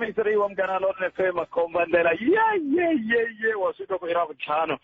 Mingiseri wa Munghana Lonene FM, makomba ndlela ye ye ye ye wa swi twa ku i Ravuntlhanu.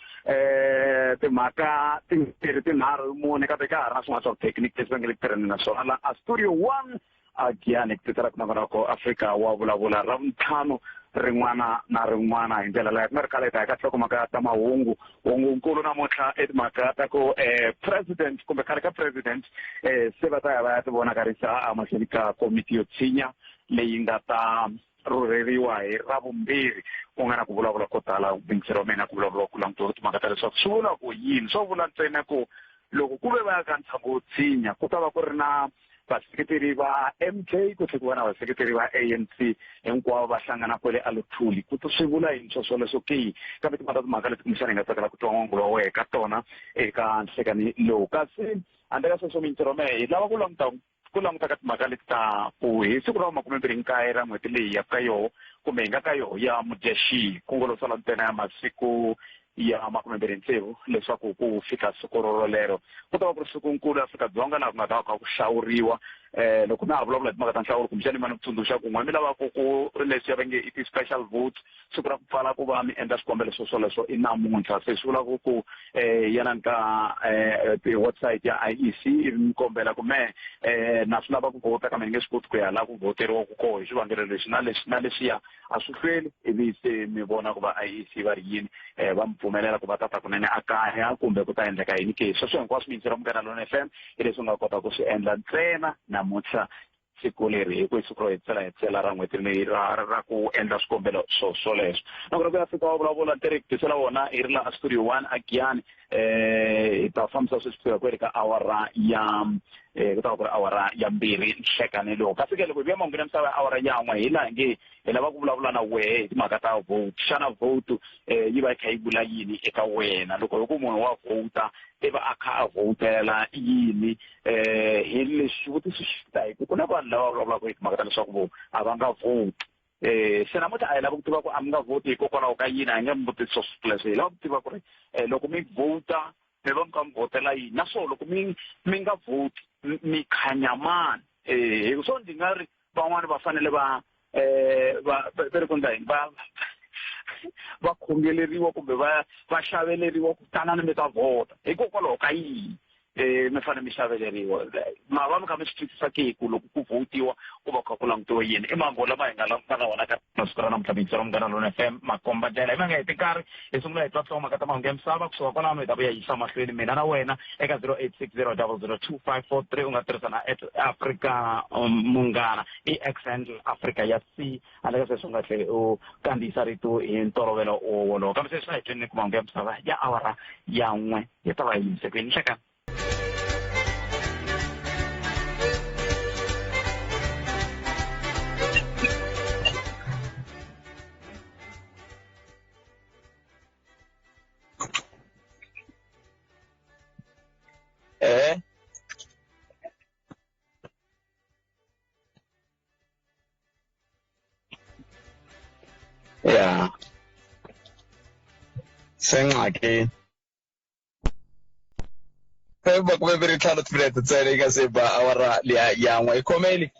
Timhaka timbirhi tinharhu mune kambe ka ha ri na swin'wana swa vuthekiniki leswi va nge le ku tirheni na swona la a Studio 1 a Giyani ku tisela ku nongonoko Afrika wa vulavula Ravuntlhanu rin'wana na rin'wana hi ndlela leyi ku nga ri khale hi ta ya ka nhlokomhaka ta mahungu. Hungunkulu namuntlha i timhaka ta ku president kumbe khale ka president se va ta ya va ya tivonakarisa emahlweni ka komiti yo tshinya leyi nga ta rhurheriwa hi Ravumbirhi. Ku nga na ku vulavula ko tala yingiseri wa mina, ku vulavuriwa ku langutiwa timhaka ta leswaku swi vula ku yini. Swo vula ntsena ku loko ku ve va ya ka ntshamo wo tshinya ku ta va ku ri na vaseketeri va MK ku tlhela ku va na vaseketeri va ANC, hinkwavo va hlangana kwele a Luthuli. Ku swi vula yini swo swoleswo ke? Kambe tin'wana ta timhaka leti kumbexana hi nga tsakela ku twa n'wangulo wa wehe ka tona eka nhlekani lowu. Kasi handle ka sweswo mintirho mehe hi lava ku languta ku languta ka timhaka leti ta ku hi siku ra makumembirhi nkaye ra n'hweti leyi ya ka yoho kumbe hi nga ka yoho ya Mudyaxihi, ku ngo lo sala ntsena ya masiku ya makumembirhi tsevu leswaku ku fika siku rorolero. Ku ta va ku ri siku nkulu Afrika-Dzonga laha ku nga ta va kha ku hlawuriwa. Loko na ha vulavula hi timhaka ta nhlawulo kumbexana mi va ni ku tsundzuxa ku n'we mi lava ku ku leswiya va nge i ti-special votes, siku ra ku pfala ku va mi endla swikombelo swo swoleswo i namuntlha. Se swi vula ku ku yanani ka ti-website ya IEC ivi mi kombela ku me na swi lava ku vhota kambe ni nge swi koti ku ya laha ku vhoteriwaka koho hi xivangelo lexi na lexi na lexiya, a swi hlweli ivi se mi vona ku va IEC va ri yini, va mi pfumelela ku va tata kunene a kaya kumbe ku ta endleka yini ke. Sweswo hinkwaswo miyingiseri wa Munghana Lonene FM hi leswi u nga kota ku swi endla ntsena namuntlha siku leri hi ku i siku ro hetisela hetisela ra n'hweti leyi ra ra ku endla swikombelo swo swoleswo. Nakona ku ya fika wa vulavula Derek tisela wona hi ri la Studio 1 a Giyani. Hi ta fambisa sweswi ku ya kwele ka awara ya ku ta va ku ri awara ya 2 nhlekani lowu. Kasi ke loko hi vuya mahungwini ya misava ya awara ya 1 hi laha hi nge hi lava ku vulavula na wehe hi timhaka ta vote. Xana vote yi va yi kha yi vula yini eka wena? Loko hi ku munhu wa vhota i va a kha a vhotela yini? Hi lexi xivutiso xi ta hi ku ku na vanhu lava vulavulaka hi timhaka ta leswaku vo a va nga vote. Se namuntlha a hi lava ku tiva ku a mi nga vhoti hikokwalaho ka yini, a hi nge mi vutisi swo swoleswo. Hi lava ku tiva ku ri loko mi vhota mi va mi kha mi vhotela yini, naswona loko mi mi nga vhoti mi khanya mani. Hi swo ndzi nga ri van'wani va fanele va va va ri ku endla yini, va va khongeleriwa kumbe va va xaveleriwa ku tanani mi ta vhota hikokwalaho ka yini. Mi fanele mi xaveleriwa. Ma va mi kha mi swi twisisa ke ku loko ku votiwa ku va kha ku langutiwa yini? I mahungu lama hi nga langutana na wona ka siku ra namuntlha miyingiseri wa Munghana Lonene FM makomba ndlela. Hi va nga heti nkarhi hi sungula hi twa nhlokomhaka ta mahungu ya misava, kusuka kwalano hi ta vuya yisa mahlweni mina na wena eka 0860002543. U nga tirhisa na at Africa Munghana i X handle Africa ya C. Handle ka sweswo u nga tlheli u kandziyisa rito hi ntolovelo wolowo. Kambe sweswi a hi tweni ku mahungu ya misava ya awara ya 1 ya ta va yi yimise kwini. Nhlekani. Ya sengxakini makume ntlhanu timinete ntsena yi nga se ba awara liya yan'we. Hi khomeli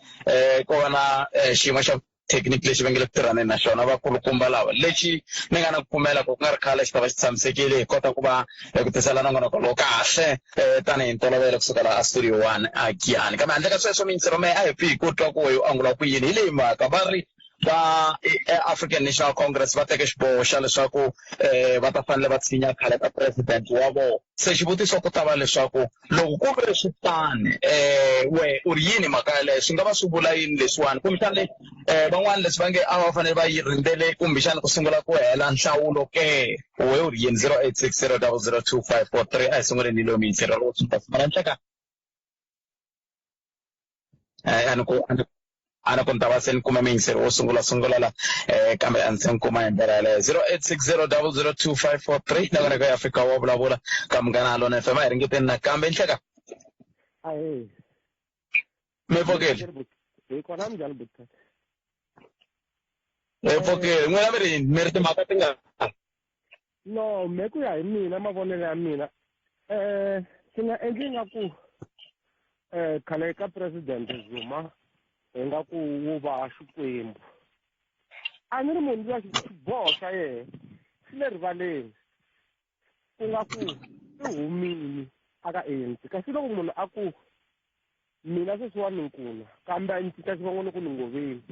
ko va na xiyimo xa thekiniki lexi va nge le ku tirhaneni na xona vakulukumba lava, lexi ni nga na ku pfumela ku ku nga ri khale xi ta va xi tshamisekile, hi kota ku va hi ku tisela nongonoko lowu kahle tanihi ntolovelo kusuka laha a Studio 1 a Giyani. Kambe handle ka sweswo miyingiselo mehe a hi pfi hi ku twa ku wehe u angula ku yini hi leyi mhaka. Va ri va African National Congress va teke xiboho xa leswaku va ta fanele va tshinya khale ka president wa vona. Se xivutiso ku ta va leswaku loko ku ve swi tani we u ri yini mhaka yaleyo, swi nga va swi vula yini leswiwani? Kumbexana van'wani leswi va nge a va fanele va yi rindzele kumbexana ku sungula ku hela nhlawulo ke, we u ri yini? 0860002543. A hi sunguleni hi loyi miyingiseri wa sungula sungula nhleka. A ni ku a ni ku ni ta va se ni kume muyingiseri wo sungula sungula la, kambe a ndzi se ni kuma hi ndlela yaleyo. 0860002543 nakona ka Afrika wa vulavula ka Munghana Lonene FM. A hi ringeteni nakambe. Nhleka. Ahee. Mi pfukile? Hi kona, minjhani buti? Hi pfukile. N'wina mi ri yini? Mi ri timhaka ti nga No, me ku ya hi mina mavonelo ya mina swi nga endli nga ku khale ka president Zuma hi nga ku wu va Xikwembu. A ni ri munhu luya xiboho xa yena xi le rivaleni ku nga ku i humile aka ANC kasi loko munhu a ku mina sweswiwani ni nkuna kambe ni cinca xivongo ni ku ni ngoveni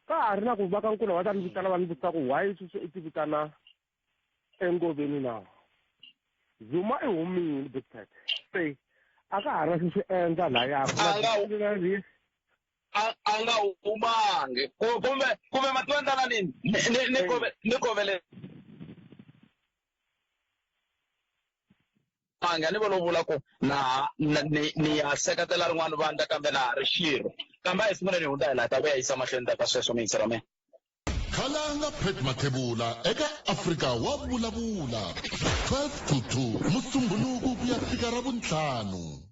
ka ha ri na ku va ka nkuna va ta ni vitana va ni vutisa ku why sweswi i ti vitana engoveni na Zuma i humile big cat se a ka ha ri na xo xi endla laya a nga humangi kumbe kumbe mativa ndlala nini ni kove ni kovele anga ni va lo vula ku na ni ya seketela rin'wana vandla kambe na ha ri xirho kambe a hi sunguleni hi hundza hi laha ta vuya yisa mahlweni ta ka sweswo miyingiselo mina. Khalanga Pat Mathebula eka Afrika wa vulavula 12 to 2 Musumbhunuku ku ya fika Ravuntlhanu.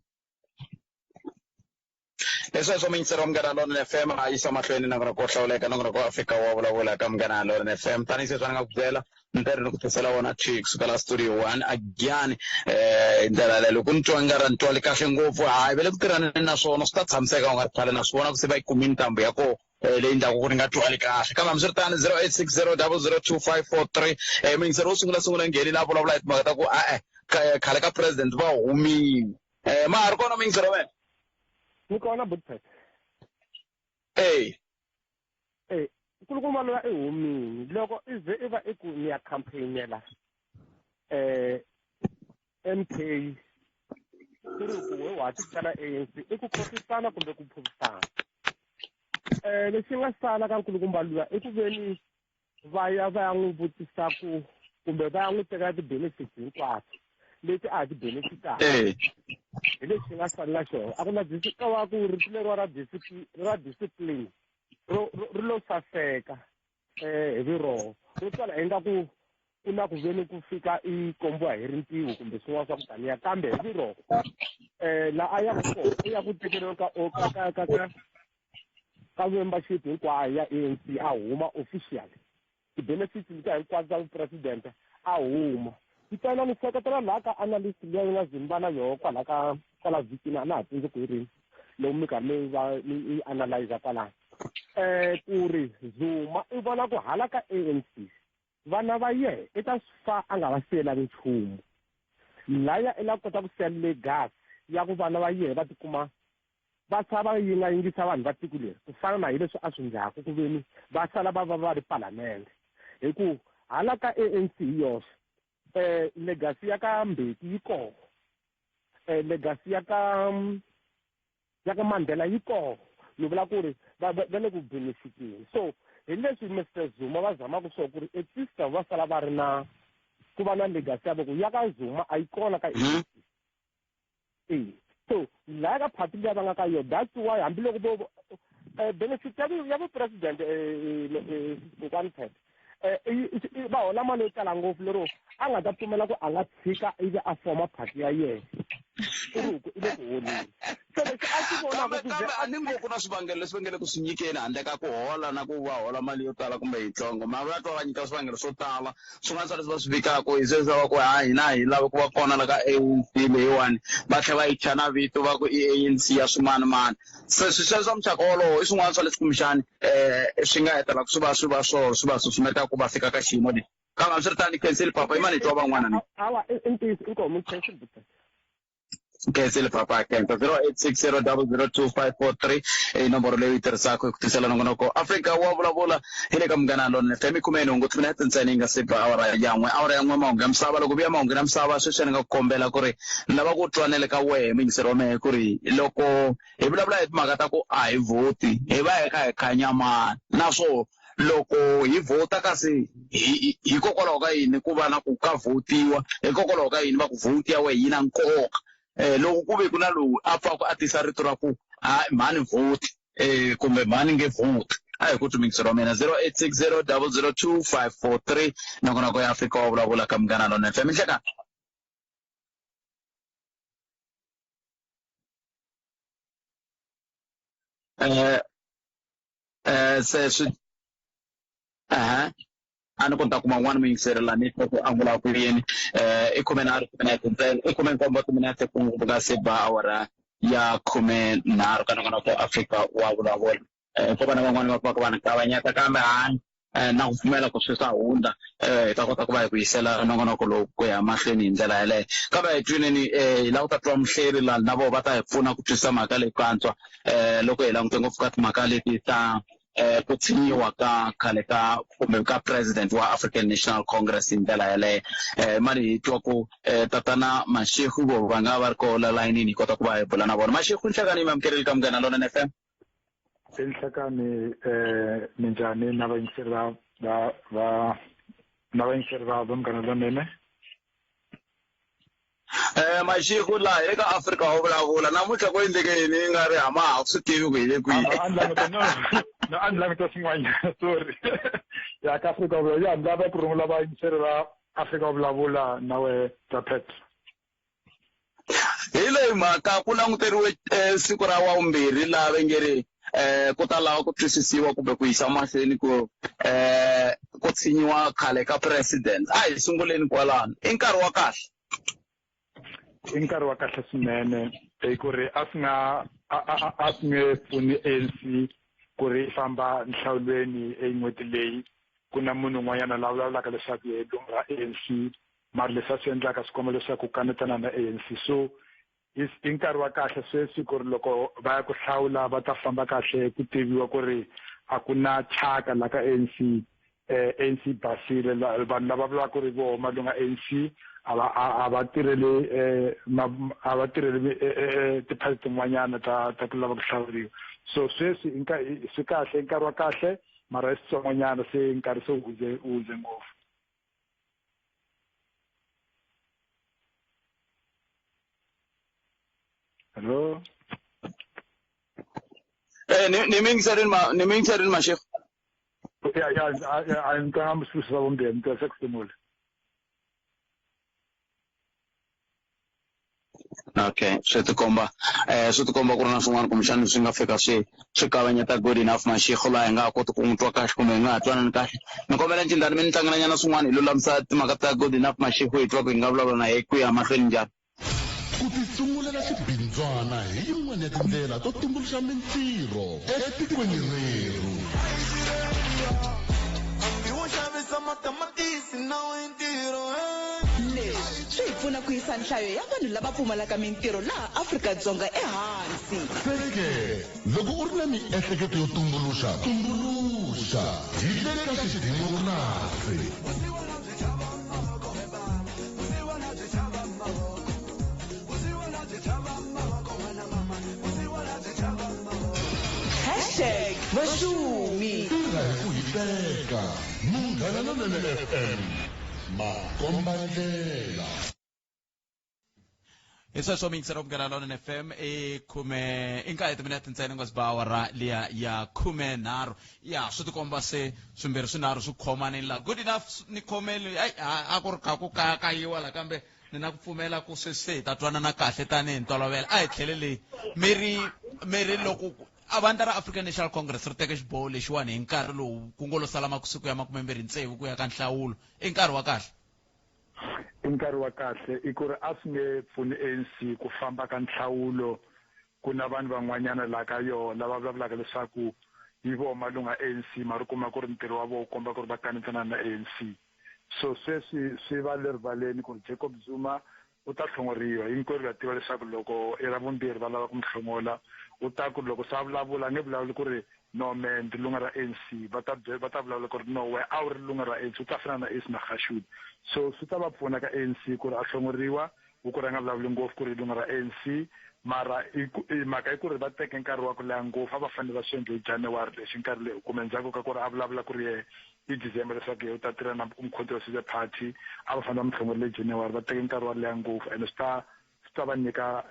Hi sweswo muyingiseri wa Munghana Lonene FM a yisa mahlweni nongonoko wo hlawuleka nongonoko wa Afrika wa vulavula ka Munghana Lonene FM tanihi sweswi a ni nga ku byela ni ri ni ku tisela wona thwi kusuka la studio one again hi ndlela yaleyo loko ni twa nga ri ni twali kahle ngopfu hayi va le ku tirhaneni na swona swi ta tshamiseka u nga ri khale na swi vona ku se va yi kumile ntambu ya kona leyi endlaku ku ri nga twali kahle kambe hambiswiritano 0860 002 543 muyingiseri wo sungula sungula nghenile a vulavula hi timhaka ta ku e-e khale ka president va humile ma ha ri kona muyingiseri wa wena? Ni kona Budpet. Eya. E nkulukumba loyi i humile loko i ze i va i ku ni ya campaignela MK ku ri ku we wa ti vitana ANC i ku khohlisana kumbe ku phuvisana. Lexi nga sala ka nkulukumba luya i ku veni va ya va ya n'wi vutisa ku kumbe va ya n'wi tekela ti-benefits hinkwato leti a ha ti benefitaka hi lexi nga salela xona a ku na ka va ku rito leriwa ra ra discipline ro ri lo saseka hi viroho ro twala ingaku ku na ku veni ku fika i kombiwa hi rintiho kumbe swin'wana swa ku taniya kambe hi viroho la a ya ku kona u ya ku tekeriwa ka ka ka ka ka membership hinkwayo ya ANC a huma officially ti-benefits letiya hinkwato ta vupresidente a huma ntsena ni seketela laha ka analyst liya yi nga zimba na yoho kwala ka kwala vhikini a na ha tsundzuki hi rini loko mi karhi mi va mi yi analyza kwalano ku ri Zuma i vona ku hala ka ANC vana va yehe i ta fa a nga va siyelangi nchumu laya i la kota ku siya legacy ya ku vana va yehe va tikuma va sala va yingayingisa vanhu va tiko leri ku fana na hi leswi a swi ndlaku ku veni va sala va va va ri palamende hi ku hala ka ANC hi yoxe legacy ya ka Mbeki yi koho legacy ya ka ya ka Mandela yi koho ni vula ku ri va va le ku benefiteni so hi leswi Mr Zuma va zamaka swona ku ri at least va sala va ri na ku va na legacy ya ku ya ka Zuma a yi kona ka ANC e so laya ka party liya va nga ka yona that's why hambiloko vo benefit ya ya vu-president kokwani Pet va hola mali yo tala ngopfu lero a nga ta pfumela ku a nga tshika ivi a foma party ya yena i ri ku i le ku holeni se lexi a xi vonaka ku kambe a ni ngo ku na swivangelo leswi va nge le ku swi nyikeni handle ka ku hola na ku va hola mali yo tala kumbe yitsongo ma va twa va nyika swivangelo swo tala swin'wana swa leswi va swi vikaka hi sweswi va ku ha hina hi lava ku va kona la ka ANC leyiwani va tlhela va yi thya na vito va ku i ANC ya swimanimani se swi sweswo swa muxaka wolowo i swin'wana swa leswi kumbexani swi nga hetelaka swi va swi va swona swi va susumetaka ku va fika ka xiyimo lexi kambe hambiswiritano khensile papa i mani hi twa van'wana ni awa i ntiyiso inkomu khensile. Khensile papa khensa 0860 002 i nomboro leyi u yi tirhisaka hi ku tisela nongonoko Afrika wa vulavula hi le ka Munghana Lonene FM khume nhungu timinete ntsena yi nga se ba awara ya n'we awara ya n'we mahungu ya misava loko vuya mahungu ya misava sweswi ni nga ku kombela ku ri ni lava ku twanele ka wehe muyingiseri wa mehe ku ri loko hi vulavula hi timhaka ta ku a hi vhoti hi va hi kha hi khanyamana naswo loko hi vhota kasi hikokwalaho ka yini ku va na ku ka vhotiwa hikokwalaho ka yini va ku vhoti ya wena yi na nkoka loko ku ve ku na lowu a pfaku a tisa rito ra ku hayi mhani vhoti kumbe mhani nge vhoti a hi ku twi muyingiseri wa mina 0860 002 543 nongonoko ya Afrika wa vulavula ka Munghana Lonene FM nhlekani. Se swi ehe a ni ku ni ta kuma un'wana muyingiseri la ni twa ku a vula ku yini i khumenharhu timinete ntsena i khumenkombo timinete ku nga se ba awara ya khumenharhu ka nongonoko Afrika wa vulavula ko va na van'wani va pfaka va ni kavanyeta kambe hayi. Na ku pfumela ku swi ta hundza, hi ta kota ku va hi ku yisela nongonoko lowu ku ya mahlweni hi ndlela yaleyo. Kambe hi twineni, hi lava ku ta twa muhleri laha, na vona va ta hi pfuna ku twisisa mhaka leyi ku antswa, loko hi langute ngopfu ka timhaka leti ta ku tshinyiwa ka khale ka kumbe ka president wa African National Congress hi ndlela yaleyo. Mali hi twa ku tatana Mashego vo va nga va ri koho la layinini, hi kota ku va hi bula na vona. Mashego, nhlekani, mi amukerile ka Munghana Lonene FM. Enhlekani, minjhani na vayingiseri va va va na vayingiseri va va Munghana Lonene? Mashego, laha hi le ka Afrika wo vulavula namuntlha, ku endleke yini? Yi nga ri hama ha swi tivi ku hi le kwihi. A ni languta, no, a ni languta swin'wanyana, sorry. Ya ka Afrika vulavula ya ni lava ku rungula vayingiseri va Afrika vulavula na wehe Tapet. Hi leyi mhaka ku languteriwe siku ra wavumbirhi laha va nge ri ku ta lava ku twisisiwa kumbe ku yisa mahlweni ku ku tshinyiwa khale ka president. A hi sunguleni kwalano, i nkarhi wa kahle? I nkarhi wa kahle swinene, hi ku ri a swi nga a swi nge pfuni ANC ku ri famba nhlawulweni en'hweti leyi ku na munhu un'wanyana la vulavulaka leswaku hi lunga ra ANC, mara leswi a swi endlaka swi komba leswaku kanetana na ANC. So i nkarhi wa kahle sweswi ku ri loko va ya ku hlawula va ta famba kahle, ku tiviwa ku ri a ku na thyaka la ka ANC. ANC basile, vanhu lava vulaka ku ri voho malunga ANC a va tirheli, a va tirheli tiphati tin'wanyana ta ku lava ku hlawuriwa. So sweswi swi kahle, i nkarhi wa kahle, mara i switsongonyana, se nkarhi se wu hundze ngopfu. Hello? Ni mi yingiserini, Mashego. Ya, a ni twanga swilo swa vumbirhi, ni twa se ku sungula. Okay, swi tikomba ku ri na swin'wana kumbexana swi nga fika swi kavanyeta Good Enough Mashego, laha hi nga ha koti ku n'wi twa kahle kumbe hi nga ha twanani kahle. Ni kombela ncindani mi ni tlangelanyana swin'wana, hi lulamisa timhaka ta Good Enough Mashego, hi twa ku hi nga vulavula na ye ku ya mahlweni njhani. Ku tisungulela xibindzwana hi yin'wana ya tindlela to tumbuluxa mintirho etikweni rerhu. Hambi wo xavisa matamatisi na we ntirho. Leswi swi hi pfuna ku yisa nhlayo ya vanhu lava pfumalaka mintirho laha Afrika-Dzonga ehansi. Se ke loko u ri na miehleketo yo tumbuluxa, tumbuluxa hi le ka xidemokirasi. #Vaxumi. Tirha hi ku hiteka. Munghana Lonene FM, makombandlela. Hi sweswo, miyingiselo Munghana Lonene FM, i khume i nkaye timinete ntsena nga ba awara liya ya 13. Ya swi tikomba se swimbirhi swinharhu swi khomanini la. Good Enough, ni khomeli ai a ku ri ka ku kayakayiwa la, kambe ni na ku pfumela ku sweswi se hi ta twanana kahle tanihi ntolovelo. A hi tlheleli mi ri loko a vandla ra African National Congress ri teke xiboho lexiwani hi nkarhi lowu ku ngo lo sala masiku ya 26 ku ya ka nhlawulo, i nkarhi wa kahle? I nkarhi wa kahle, i ku ri a swi nge pfuni ANC ku famba ka nhlawulo ku na vanhu van'wanyana laha ka yoho lava vulavulaka leswaku yi voho malunga ANC, mara u kuma ku ri ntirho wa voho wu komba ku ri va kanetana na ANC. So sweswi swi va le rivaleni ku ri Jacob Zuma u ta hlongoriwa. Hinkwerhu ha tiva leswaku loko i ra vumbirhi va lava ku mi hlongola, u ta ku loko se a vulavula, a nge vulavuli ku ri no me ndi lunga ra ANC, va ta vulavula ku ri no, we a wu ri lunga ra ANC, u ta fana na Ace Magashule. So swi ta va pfuna ka ANC ku ri a hlongoriwa, wu ku ri a nga vulavuli ngopfu ku ri lunga ra ANC. Mara i mhaka i ku ri va teke nkarhi wa ku leha ngopfu, a va fanele va swi endle hi January lexi nkarhi leyi kumbe ndzhaku ka ku ri a vulavula ku ri yehe hi December leswaku yehe u ta tirha na Umkhonto we Sizwe Party. A va fanele va mu hlongorile January, va teke nkarhi wa leha ngopfu, ene swi ta va nyika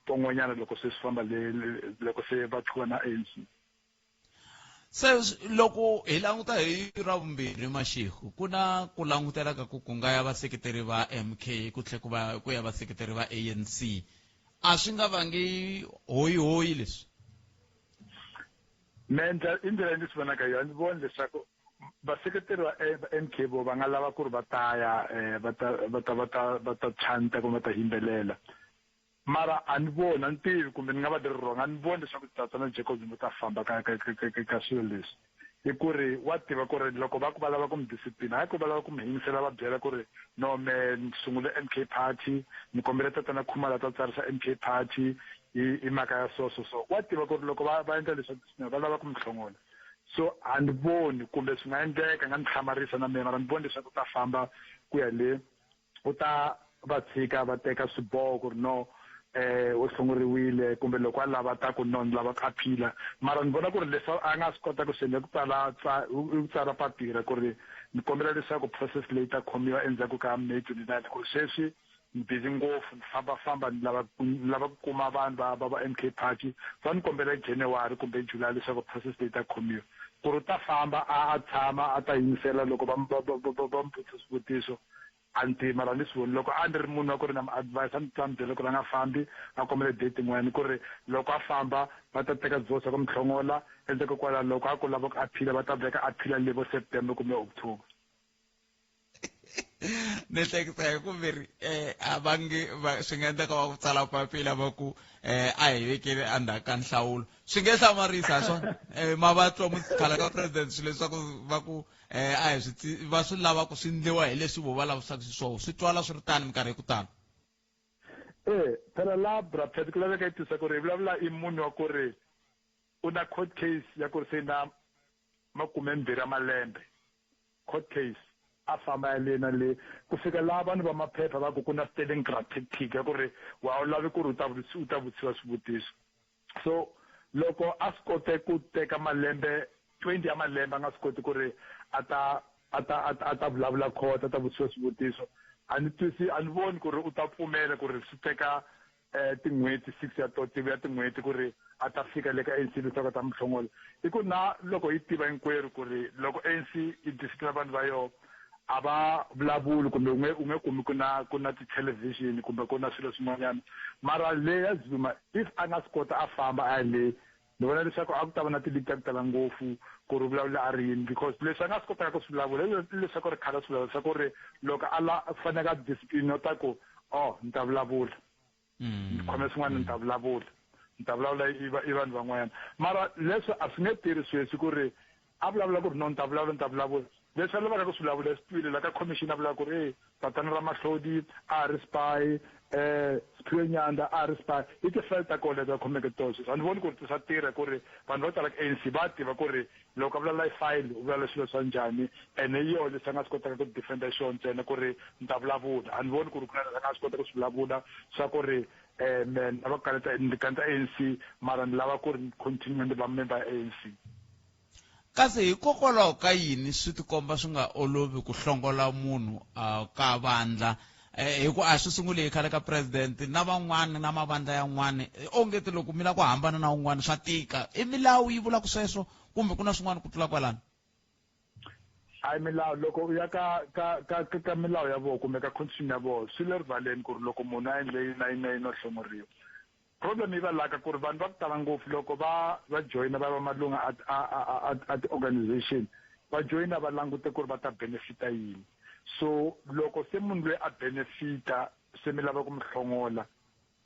pon'wanyana loko se swi famba le loko se va tlhuva na ANC. Se loko hi languta hi ra vumbirhi, Mashego, ku na ku langutela ka ku nga ya vaseketeri va MK, ku tlhe ku va ku ya vaseketeri va ANC, a swi nga vangi hoyihoyi leswi? Me i ndlela ndzi swi vonaka yona, ndzi voni leswaku vaseketeri va MK vo va nga lava ku ri va ta ya va ta chanta kumbe va ta yimbelela, mara a ni voni, a ni tivi kumbe ni nga va ri wrong, a ni voni leswaku tatana Jacob Zuma ta famba ka swilo leswi. I ku ri wa tiva ku ri loko va ku va lava ku mi discipline, hayi ku va lava ku mi yingisela va byela ku ri no me ni sungule M_K party, ni kombela tatana Khumalo a ta tsarisa M_K party hi hi mhaka ya so so so. Wa tiva ku ri loko va va endla leswa discipline va lava ku mi hlongola. So a ni voni kumbe swi nga endleka nga ni hlamarisa na mina mara ni voni leswaku u ta famba ku ya le u ta va tshika va teka swiboho ku ri no u hlongoriwile kumbe loko a lava ta ku no ni lava ku aphila mara ni vona ku ri leswi a nga swi kota ku swi endla ku tsala ku tsala papila ku ri ni kombela leswaku process leyi ta khomiwa endzhaku ka May 29 ku ri sweswi ni busy ngopfu ni fambafamba ni lava ni lava ku kuma vanhu va va va M_K party va ni kombela January kumbe July leswaku process leyi ta khomiwa ku ri u ta famba a a tshama a ta yingisela loko va va va va va n'wi vutisa swivutiso a ni tivi mara a ni swi voni loko a ni ri munhu wa ku ri na mu-advise a ni ta n'wi byela ku ri a nga fambi a kombela date yin'wanyana ku ri loko a famba va ta teka swiboho swa ku n'wi hlongola endzhaku ka kwalano loko a ku lava ku aphila va ta veka aphila le vo September kumbe October. Ni hleketa hi ku mi ri a va nge swi nga endleka va ku tsala papila va ku a hi vekeli endzhaku ka nhlawulo swi nge hlamarisa ha swona ma va twa khale ka president swilo leswaku va ku a hi swi va swi lava ku swi endliwa hi leswi vo va lavisaka xiswona swi twala swi ri tani minkarhi hi ku tala. E phela la bra Pat ku laveka yi twisa ku ri hi vulavula i munhu wa ku ri u na court case ya ku ri se na makumembirhi ya malembe court case a famba ya le na le ku fika laha vanhu va maphepha va ku ku na Stalingrad tactic ya ku ri wa wu lavi ku ri u ta u ta vutisiwa swivutiso so loko a swi kote ku teka malembe 20 ya malembe a nga swi koti ku ri a ta a ta a ta vulavula court a ta vutisiwa swivutiso a ni twisi a ni voni ku ri u ta pfumela ku ri swi teka tin'hweti 6 ya to ya tin'hweti ku ri a ta fika le ka ANC leswaku a ta mi hlongola i ku na loko yi tiva hinkwerhu ku ri loko ANC yi discipline vanhu va yona a va vulavuli kumbe u nge u nge kumi ku na ku na ti-television kumbe ku na swilo swin'wanyana mara le ya Zuma if a nga swi kota a famba a ya le ni vona leswaku a ku ta va na ti-leak ta ku tala ngopfu ku ri vulavula a ri yini because leswi a nga swi kotaka ku swi vulavula leswaku ri khale a swi vulavula leswaku ri loko a la faneke a discipline u ta ku oh ni ta vulavula ni khome swin'wana ni ta vulavula ni ta vulavula i i vanhu van'wanyana mara leswi a swi nge tirhi sweswi ku ri a vulavula ku ri no ni ta vulavula ni ta vulavula leswi a lavaka ku swi vulavula swi twile la ka commission a vulaka ku ri e tatana Ramahlodi a ri spy Siphiwe Nyanda a ri spy i ti-file ta kona leti va khomeke toho sweswi a ni voni ku ri ti swa tirha ku ri vanhu vo tala ka A_N_C va tiva ku ri loko a vulavula hi file u vulavula swilo swa njhani ene hi yona leswi a nga swi kotaka ku defender xona ntsena ku ri ni ta vulavula a ni voni ku ri ku na leswi a nga swi kota ku swi vulavula swa ku ri me ni lava ku kaneta ni kaneta A_N_C mara ni lava ku ri ni continue ni va member ya A_N_C. Kasi hikokwalaho ka yini swi tikomba swi nga olovi ku hlongola munhu ka vandla hi ku a swi sunguli hi khale ka president na van'wani na mavandla yan'wani onge ti loko mi lava ku hambana na un'wana swa tika i milawu yi vulaka sweswo kumbe ku na swin'wana ku tlula kwalano a hi milawu loko u ya ka ka ka ka milawu ya vona kumbe ka constitution ya vona swi le rivaleni ku ri loko munhu a endle yini na yini na yini wa hlongoriwa problem yi va laka ku ri vanhu va ku tala ngopfu loko va va joyina va va malunga a a a a ti-organization va joyina va langute ku ri va ta benefita yini so loko se munhu loyi a benefita se mi lava ku mi hlongola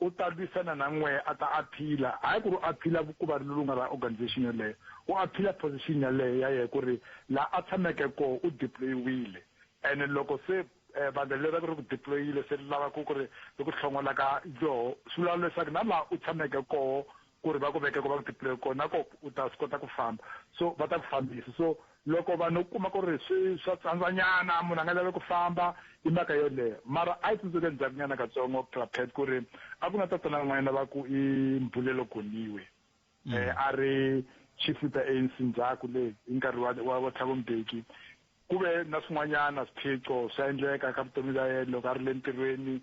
u ta lwisana na n'we a ta aphila hayi ku ri u aphila ku va lunga ra organization yoleyo u aphila position yaleyo ya yena ku ri laha a tshameke kona u deployiwile ene loko se vandla leri ri ku deployile se ri lava ku ku ri ri ku hlongola ka yoho swi vula leswaku na laha u tshameke koho ku ri va ku veke ko va ku deploye kona na koho u ta swi kota ku famba so va ta ku fambisa so loko vanhu u kuma ku ri swi swa tsandzanyana munhu a nga lavi ku famba i mhaka yoleyo mara a yi tsundzuke ndzhakunyana katsongo Clapet ku ri a ku na tatana un'wanyana va ku i Mbulelo Goniwe a ri chief whip ya A_N_C ndzhaku le hi nkarhi wa wa wa Thabo Mbeki ku ve na swin'wanyana swiphiqo swa endleka ka vutomi bya yena loko a ri le ntirhweni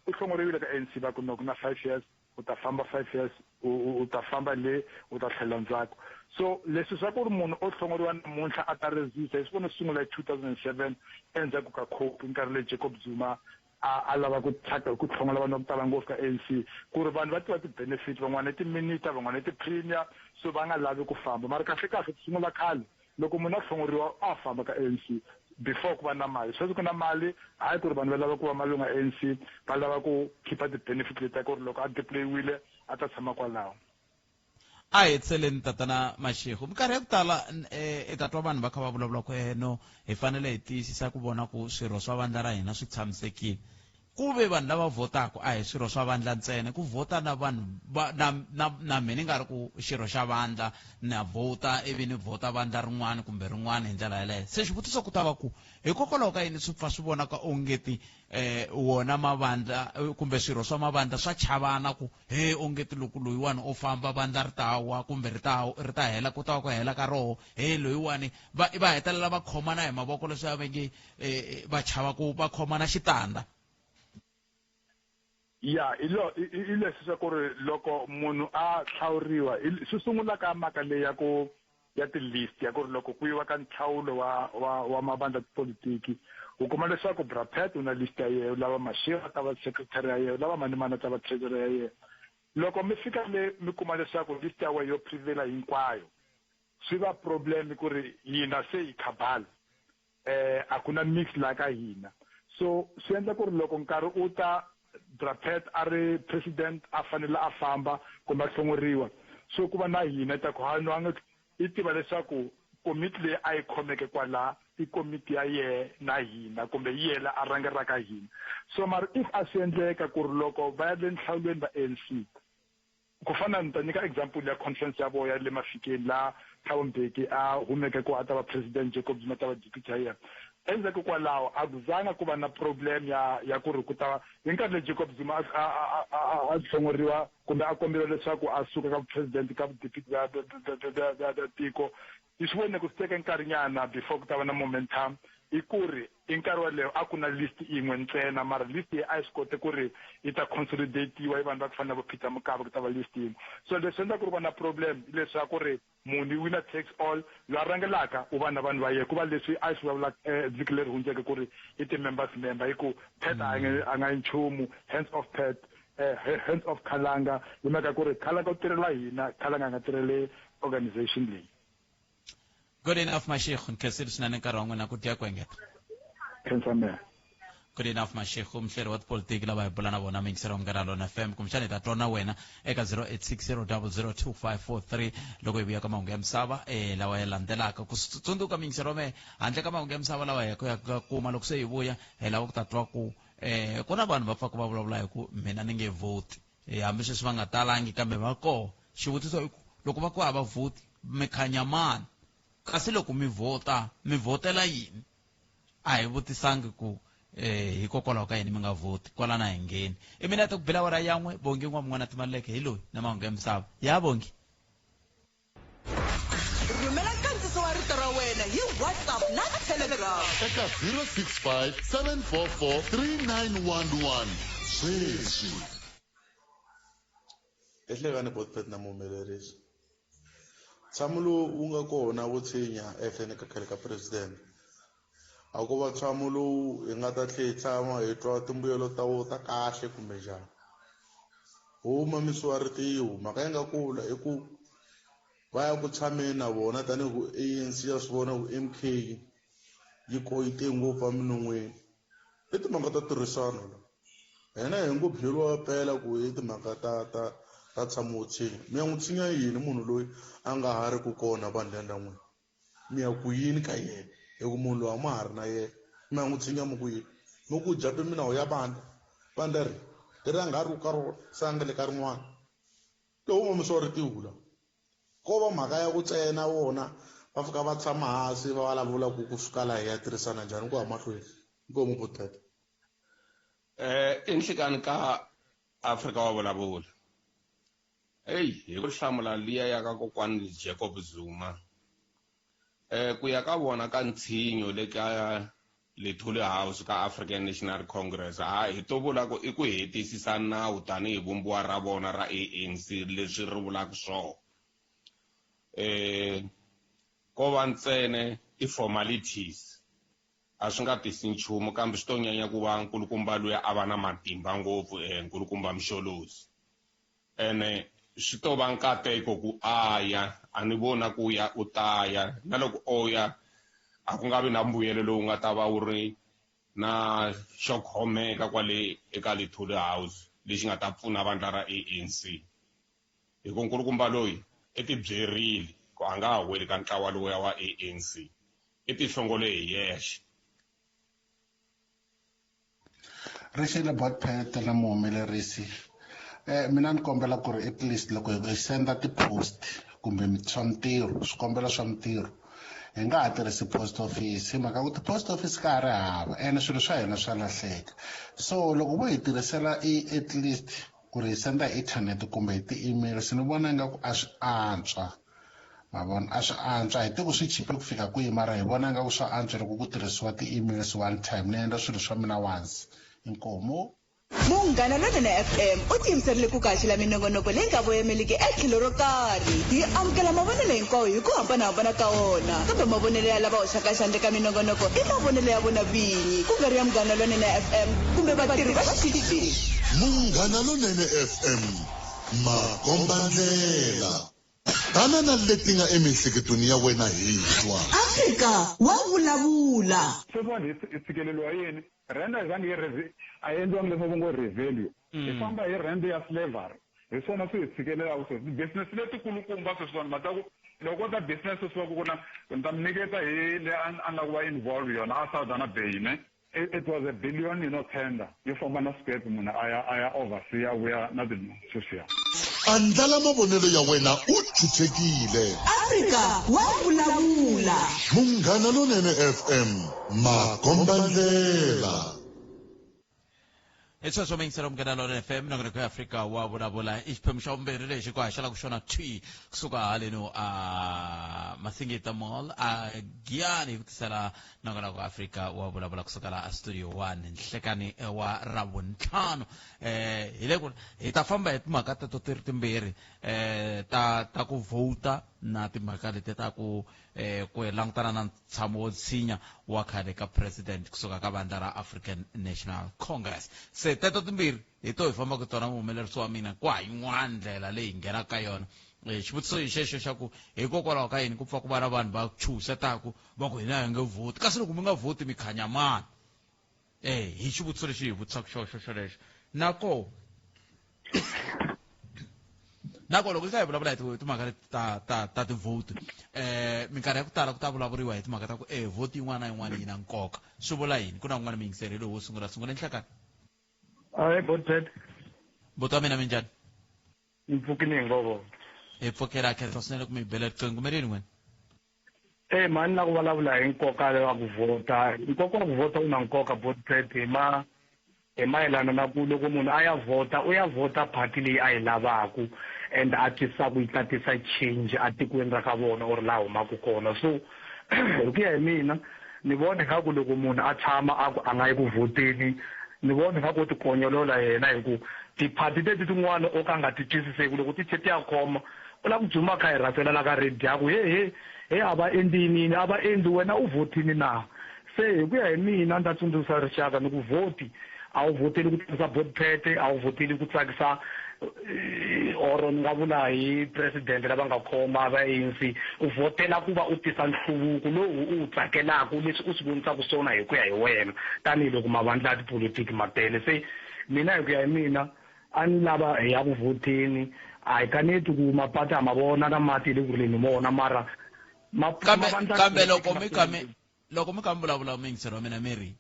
u hlongoriwile ka A_N_C va ku no ku na 5 years u ta famba 5 years u ta famba le u ta tlhelela ndzhaku so leswi swa ku ri munhu o hlongoriwa namuntlha a ta resista hi swi vone swi sungula hi 2007 endzhaku ka COPE nkarhi leyi Jacob Zuma a a lava ku thyaka ku hlongola vanhu va ku tala ngopfu ka A_N_C ku ri vanhu va tiva ti-benefit van'wana i ti-minister van'wana i ti-premier so va nga lavi ku famba mara kahle kahle ku sungula khale loko munhu a hlongoriwa a famba ka A_N_C before ku va na mali sweswi ku na mali hayi ku ri vanhu va lava ku va malungu ya A_N_C va lava ku khipha ti-benefit letiya ku ri loko a deploy-iwile a ta tshama kwalaho. A hi hetiseleni tatana Mashego. Minkarhi ya ku tala i ta twa vanhu va kha va vulavula ku no hi fanele hi tiyisisa ku vona ku swirho swa vandla ra hina swi tshamisekile. Ku ve vanhu lava vhotaka a hi swirho swa vandla ntsena, ku vhota na vanhu va na na na mina ni nga ri ku xirho xa vandla na vhota ivi ni vhota vandla rin'wana kumbe rin'wana hi ndlela yaleyo. Se xivutiso ku ta va ku hikokwalaho ka yini swi pfa swi vonaka ongeti wona mavandla kumbe swirho swa mavandla swa chavana ku he ongeti loko loyiwani o famba vandla ri ta wa kumbe ri ta ri ta hela ku ta va ku hela ka roho he loyiwani va va hetelela va khomana hi mavoko leswi va nge va chava ku va khomana xitanda. Ya hi lo i leswi swa ku ri loko munhu a hlawuriwa swi sungula ka mhaka leyi ya ku ya ti-list ya ku ri loko ku yiwa ka nhlawulo wa wa wa mavandla tipolitiki u kuma leswaku Bra Pat u na list ya yena u lava Mashiro a ta va secretary ya yena u lava mani mani a ta va treasurer ya yena loko mi fika le mi kuma leswaku list ya wena yo prevail hinkwayo swi va problem ku ri hina se hi cabal a ku na mix laha ka hina so swi endla ku ri loko nkarhi u ta Bra Pat a ri president a fanele a famba kumbe a hlongoriwa so ku va na hina ta ku ha no a nga i tiva leswaku komiti leyi a yi khomeke kwala i komiti ya yehe na hina kumbe hi yena a rhangelaka hina so mara if a swi endleka ku ri loko va ya le nhlawulweni va ANC ku fana ni ta nyika example ya conference ya vona ya le Mafikeng laha Thabo Mbeki a humeke ku a ta va president Jacob Zuma ta va deputy ya yena endzhaku kwalaho a ku zanga ku va na problem ya ya ku ri ku ta hi nkarhi leyi Jacob Zuma a a a a hlongoriwa kumbe a komberiwa leswaku a suka ka president ka deputy bya bya bya bya tiko hi swi vonile ku swi teke nkarhinyana before ku ta va na momentum i ku ri i nkarhi waleyo a ku na list yin'we ntsena mara list leyi a yi swi kote ku ri yi ta consolidatiwa hi vanhu va ku fana na vo Peter Mokaba ku ta va list yin'we so leswi endlaka ku ri va na problem i leswaku ri munhu winner takes all loyi a rhangelaka u va na vanhu va yena ku va leswi a swi vulavula vhiki leri hundzeke ku ri i ti-members member hi ku Pat a nga a nga nchumu hands off Pat hands off Khalanga hi mhaka ku ri Khalanga u tirhela hina Khalanga a nga tirheli organization leyi. Good enough Mashego ni khensile swinene nkarhi wa n'wina ku dya ku engeta. Khensa mehe. Good enough Mashego muhleri wa tipolitiki lava hi bula na vona miyingiseri wa Munghana Lona FM kumbexana hi ta twa na wena eka 0860002543 loko hi vuya ka mahungu ya misava eh lawa ya landzelaka ku tsundzuka miyingiseri wa mehe handle ka mahungu ya misava lawa hi ya ka kuma loko se hi vuya hi lava ku ta twa ku eh ku na vanhu va pfaka va vulavula hi ku mina ni nge vhoti eh hambi sweswi va nga talangi kambe va koho xivutiso i ku loko va ku a va vhoti mi khanya mani kasi loko mi vhota mi vhotela yini a hi vutisangi ku eh hikokwalaho ka yini mi nga vhoti kwalana hi ngheni i mina ta ku bela awara yan'we bongi n'wa timaleke hi loyi na mahungu ya misava ya bongi Rhumela nkandziso wa rito ra wena hi WhatsApp na Telegram. Eka 065 744 3911 sweswi. Ehlekani Botpet na muhumelerisi. Ntshamo lowu wu nga kona wo tshinya ehenhleni ka khale ka presidente a ko va ntshamo lowu hi nga ta tlhe hi tshama hi twa timbuyelo ta wo ta kahle kumbe njhani. Ho mamisiwa ritiho mhaka yi nga kula i ku va ya ku tshameni na vona tanihi ku ANC ya swi vona ku M_K yi koyite ngopfu eminon'wini. I timhaka ta tirhisano la. Hina hi ngo byeriwa mpela ku i timhaka ta ta ta tshamo wo tshinya. Mi ya n'wi tshinya yini munhu loyi a nga ha ri ku kona vandlheni ra n'wina? Mi ya ku yini ka yena? Hi ku munhu loyi a ma ha ri na yena. Mi ya n'wi tshinya mi ku yini? Mi ku jape minawu ya vandla. Vandla ri leri a nga ha ri ku ka rona se a nga le ka rin'wana. Lowu mamisiwa ritiho la. Ko va mhaka ya ku ntsena vona va fika va tshama hansi va vulavula ku kusuka laha hi ya tirhisana njhani ku ya mahlweni. Inkomu Butata. I nhlikani ka Afrika wa vulavula. Eyi hi ku hlamula liya ya ka kokwani Jacob Zuma. Ku ya ka vona ka ntshinyo le ka Lithuli House ka African National Congress ha hi to vula ku i ku hetisisa nawu tanihi vumbiwa ra vona ra ANC leswi ri vulaka swona. Ko va ntsena ti-formalities a swi nga tisi nchumu kambe swi to nyanya ku va nkulukumba luya a va na matimba ngopfu nkulukumba Msholozi. Ene swi to va nkateko ku a ya a ni vona ku ya u ta ya na loko o ya a ku nga vi na mbuyelo lowu nga ta va wu ri na xo khomeka kwale eka Lithuli House lexi nga ta pfuna vandla ra ANC hi ku nkulukumba loyi I ti byerile ku a nga ha weli ka ntlawa lowuya wa ANC. I ti hlongole hi yexe. Rixile Botpet na muhumelerisi mina ni kombela ku ri at least loko hi senda ti-post kumbe swa mintirho swikombelo swa mintirho hi nga ha tirhisi post office hi mhaka ku ti-post office ka ha ri hava ene swilo swa hina swa lahleka so loko vo hi tirhisela i at least ku ri hi senda hi internet kumbe hi ti-emails ni vona ingaku a swi antswa ma vona a swi antswa hi tiku swi chipe ku fika kwihi mara hi vona ingaku swa antswa loko ku tirhisiwa ti-emails one time ni endla swilo swa mina once inkomu. Munghana Lonene FM u tiyimiserile ku ku haxela minongonoko leyi nga voyameliki etlhelo ro karhi. Hi amukela mavonelo hinkwawo hi ku hambanahambana ka wona, kambe mavonelo ya lava hoxaka xandla eka minongonoko i mavonelo ya vona vinyi, ku nga ri ya Munghana Lonene FM kumbe vatirhi va xitichi lexi. Munghana Lonene FM, makombandlela. Tana na leti nga emiehleketweni ya wena hi twa. Afrika wa vulavula. Sweswiwani hi tshikeleriwa yini? Rand a yi zangi yi a yi endliwangi leswi va ngo revalue. Hi famba hi rand ya slavery. Hi swona swi hi tshikelelaka sweswi. Ti-business letikulukumba sweswiwani ma ta ku loko ko ta business sweswi va ku ku na ni ta mi nyiketa hi leyi a ni lava ku va involve yona a Saldanha Bay ne. It was a billion you know tender yo famba na skepe munhu a ya a ya oversea a vuya na tinhundzu sweswiya. Andlala mavonelo ya wena u chuchekile. Afrika wa vulavula. Munghana Lonene FM, makombandlela. Hi sweswo miyingiselo Munghana Lonene FM nongonoko ya Afrika wa vulavula i xiphemu xa vumbirhi lexi ku haxelaka xona thwi kusuka haleno a Masingita Mall a Giyani hi ku tisela nongonoko wa Afrika wa vulavula kusuka la a Studio 1 nhlekani wa Ravuntlhanu. Hi le ku hi ta famba hi timhaka teto ti ri timbirhi ta ta ku vhota na timhaka leti ta ku ku langutana na ntshamo wo tshinya wa khale ka president kusuka ka vandla ra African National Congress. Se teto timbirhi hi to hi fambaka tona muhumelerisi wa mina ku ha yin'wana ndlela leyi hi nghenaka ka yona. Xivutiso hi xexo xa ku hikokwalaho ka yini ku pfa ku va na vanhu va chuhisetaku va ku hina hi nge vhoti, kasi loko mi nga vhoti mi khanya mani? Hi xivutiso lexi hi vutisaka xoxo xolexo. Na koho na ko loko hi kha hi vulavula hi timhaka leti ta ta ta ti-vote minkarhi ya ku tala ku ta vulavuriwa hi timhaka ta ku vote yin'wana na yin'wana yi na nkoka. Swi vula yini? Ku na un'wana muyingiseri hi loyi wo sungula sungula nhlekani. Ahee Botpet. Buti wa mina minjhani? Ni pfukile hi ngovo. Hi pfukela khensa swinene ku mi bela riqingho mi rini n'wina? Eh mhani na ku vulavula hi nkoka wa ku vhota. Nkoka wa ku vhota wu na nkoka Botpet hi ma hi mayelana na ku loko munhu a ya vhota u ya vhota party leyi a yi lavaku and a twisisa ku yi ta tisa change atikweni ra ka vona or laha humaka kona. So hi ku ya hi mina ni vona ingaku loko munhu a tshama a ku a nga yi ku vhoteni ni vona ingaku u tikonyolola yena hi ku tiphati teti tin'wana o ka nga ti twisiseki loko ti tlhe ti ya khoma u lava ku dzuma kha hi rhasela la ka radio a ku he he he a va endli yini a va endli wena u vhotini na se hi ku ya hi mina ni ta tsundzuxa rixaka ni ku vhoti a wu vhoteli ku tsakisa Botpete a wu vhoteli ku tsakisa or ni nga vula hi president lava nga khoma va ANC u vhotela ku va u tisa nhluvuko lowu u wu tsakelaka leswi u swi vonisaka swona hi ku ya hi wena tanihiloko mavandla ya tipolotiki ma tele se mina hi ku ya hi mina a ni lava hi ya ku vhoteni a hi kaneti ku mapatu ha ma vona na mati le ku rileni mona mara kambe kambe loko mi kha mi loko mi kha mi vulavula muyingiseri wa mina mi ri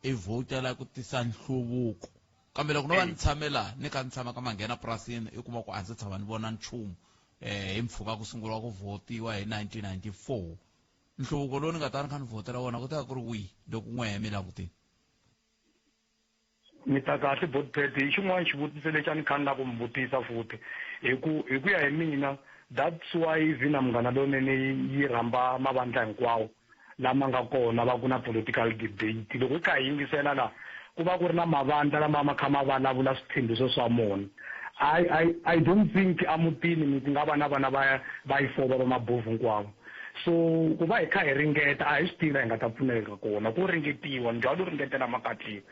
i vhotela ku tisa nhluvuko kambe loko no va ni tshame laha ni kha ni tshama ka manghena purasini i kuma ku a ndzi tshama ni vona nchumu hi mpfhuka ku sunguriwa ku vhotiwa hi 1994 nhluvuko lowu ni nga ta ni kha ni vhotela wona ku ta ku ri wihi loko n'wehe mi langutile Mi ta kahle Botpet hi xin'wana xivutiso lexi a ni kha ni lava ku mi vutisa futhi hi ku hi ku ya hi mina that's why vina Munghana Lonene yi rhamba mavandla hinkwawo lama nga kona va ku na political debate loko hi kha hi yingisela la ku va ku ri na mavandla lama ma kha ma vulavula switshembiso swa mona I I I don't think emutini mi ku nga va na vana va va yi fova va mabovu hinkwavo So ku va hi kha hi ringeta a hi swi tivi la hi nga ta pfuneka kona ko ringetiwa ndzhwalo ringetela makatliwa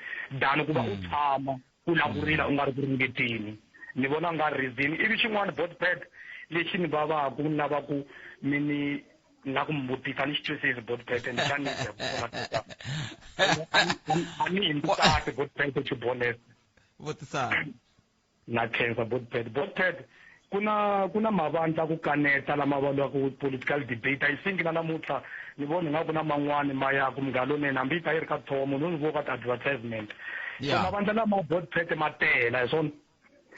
than ku va u tshama u lava ku rila u nga ri ku ringeteni ni vona nga reason ivi xin'wana botpad lexi ni vavaku ni lava ku mi ni nga ku mi vutisa ni xi twisisi botpad ni xa ni a ni hindzi kahle botpad to be honest vutisani na khensa botpad botpad Ku na ku na mavandla ku kaneta lama vuriwaka political debate. I think na namuntlha ni vona ingaku na man'wani ma ya ku Munghana Lonene, hambi yi ta yi ri ka thomo no ni vo ka ti-advertisement. So mavandla lama botpet ma tela hi swona.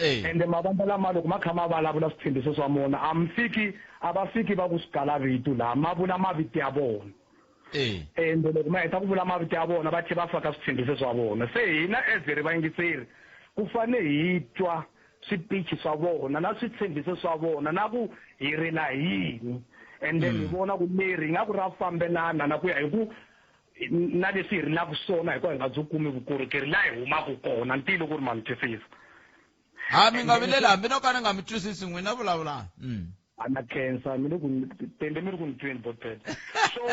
Ende mavandla lama loko ma kha ma vulavula switshembiso swa mona, a mi fiki a va fiki va ku swikala vito laha, ma vula mavito ya vona. Ende loko ma heta ku vula mavito ya vona, va tlhela va faka switshembiso swa vona. Se hina as hi ri vayingiseri ku fane hi twa swipichi swa vona na switshembiso swa vona na ku hi rila hi yini, and then hi vona ku leri ingaku ra fambelana na ku ya hi ku na leswi hi rilaka swona, hikuva hi nga byi kumi vukorhokeri laha hi humaka kona. Ntilo ku ri ma ni twisisa? Ha mi nga vileli, hambi no ka ni nga mi twisisi, n'wina vulavulani. A na khensa mi le ku tende mi ri ku ni tweni botpet. So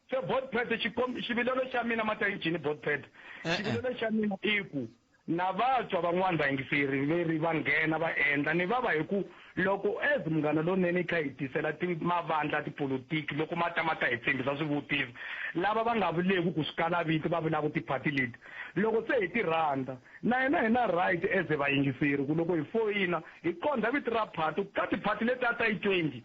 se botpet, xivilelo xa mina mata injhini botpet, xivilelo xa mina i ku na va twa van'wani vayingiseri leri va nghena va endla ni vava hi ku loko as Munghana Lonene yi kha hi tisela ti mavandla tipolotiki, loko ma ta ma ta hi tshembisa swivutiso, lava va nga vuleki ku swi kala vito va vulaka tiphati leti, loko se hi ti rhandza na hina hi na right as vayingiseri ku loko hi foyina hi qondha vito ra phati ka tiphati leti a ta yi 20.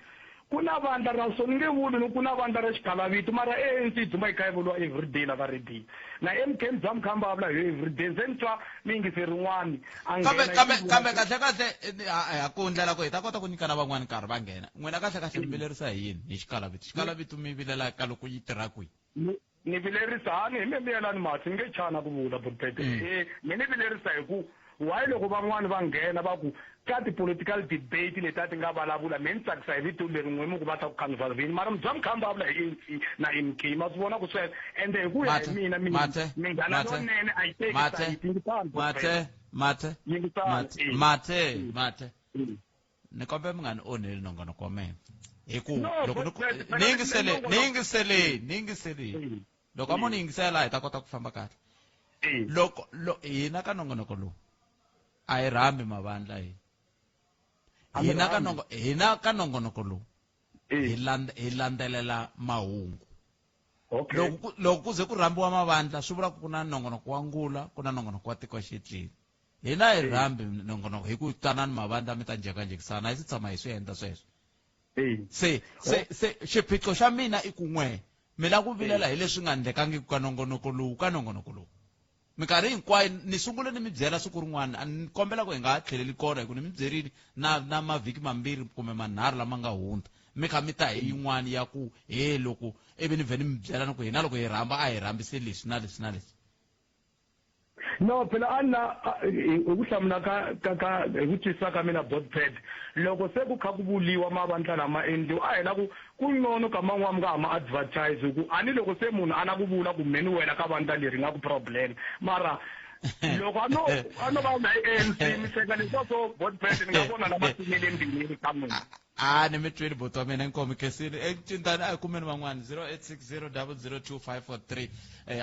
Ku na vandla ra so ni nge vuli ni ku na vandla ra xikalavito, mara ANC yi dzumba yi kha yi vuriwa everyday la ka radio, na MK mi bya mi kha mi vulavula hi yo everyday, se ni twa muyingiseri rin'wani a Kambe nghena kambe yi kambe kahle kahle ha ku ndlela ku hi ta kota ku nyika na van'wani nkarhi va nghena. N'wina kahle kahle mi vilerisa hi yini hi xikalavito? Xikalavito mi vilela ka loko yi tirha kwihi? Ni vilerisa hani hi me miyelani mati ni nge chana ku vula botpete. Me ni vilerisa hi ku why loko van'wani va nghena va ku ka ti-political debate leti a ti nga vulavula, me ni tsakisa hi vito leri n'we mi ku va ta ku converseni, mara mi bya mi kha mi vulavula hi ANC na MK, ma swi vona ku sweswo. Ende hi ku ya hi Mathe, mina Mathe, Minghana Mathe, Lonene a yi teki Mathe, sayiti. Yingisani, Mathe, Botpete. Mathe, Yingisani, Mathe, Mathe, Mathe. Ni kombela mi nga ni onheli nongonoko wa mina hi ku No, loko ni Botpete, ni yingisele, nongonoko- ni yingiseleni, ni yingiseleni. Loko a mo ni yingisela hi ta kota ku famba kahle. Loko hina ka nongonoko lowu a hi rhambi mavandla hina. A mi Hina ka rhambi. nongo, hina ka nongonoko lowu hi landzelela mahungu. Loko ku ze ku rhambiwa mavandla swi vula ku ku na nongonoko wa ngula, ku na nongonoko wa tiko xetleni. Hina hi rhambi nongonoko hi ku tanani mavandla mi ta njhekanjhekisana, a hi se tshama hi swi endla sweswo. Se xiphiqo xa mina i ku n'we mi lava ku vilela hi leswi nga endlekangiki ka nongonoko lowu, ka nongonoko lowu. Minkarhi hinkwayo ni sungule ni mi byela siku rin'wana, a ni kombela ku hi nga ha tlheleli kona, hi ku ni mi byerile na mavhiki mambirhi kumbe manharhu lama nga hundza, mi kha mi ta hi yin'wana ya ku he loko ivi ni vhe ni mi byela ni ku hina loko hi rhamba a hi rhambise leswi na leswi na leswi. No, phela a na hi ku hlamula ka ka ka hi ku twisisa ka mina botpad, loko se ku kha ku vuliwa mavandla lama endliwa a hi la ku ku ncono ka man'wana mi nga ha ma advertise, ku a ni loko se munhu a na ku vula ku me ni wela ka vandla leri nga ku problem, mara loko a no va hi ANC mi hleka leswiya swo botpad ni nga vona lama timele mbilwini ka mina. A ni mi tweli buti wa mina, inkomu khensile. Cintani a hi kumeni van'wani 0860 002 543.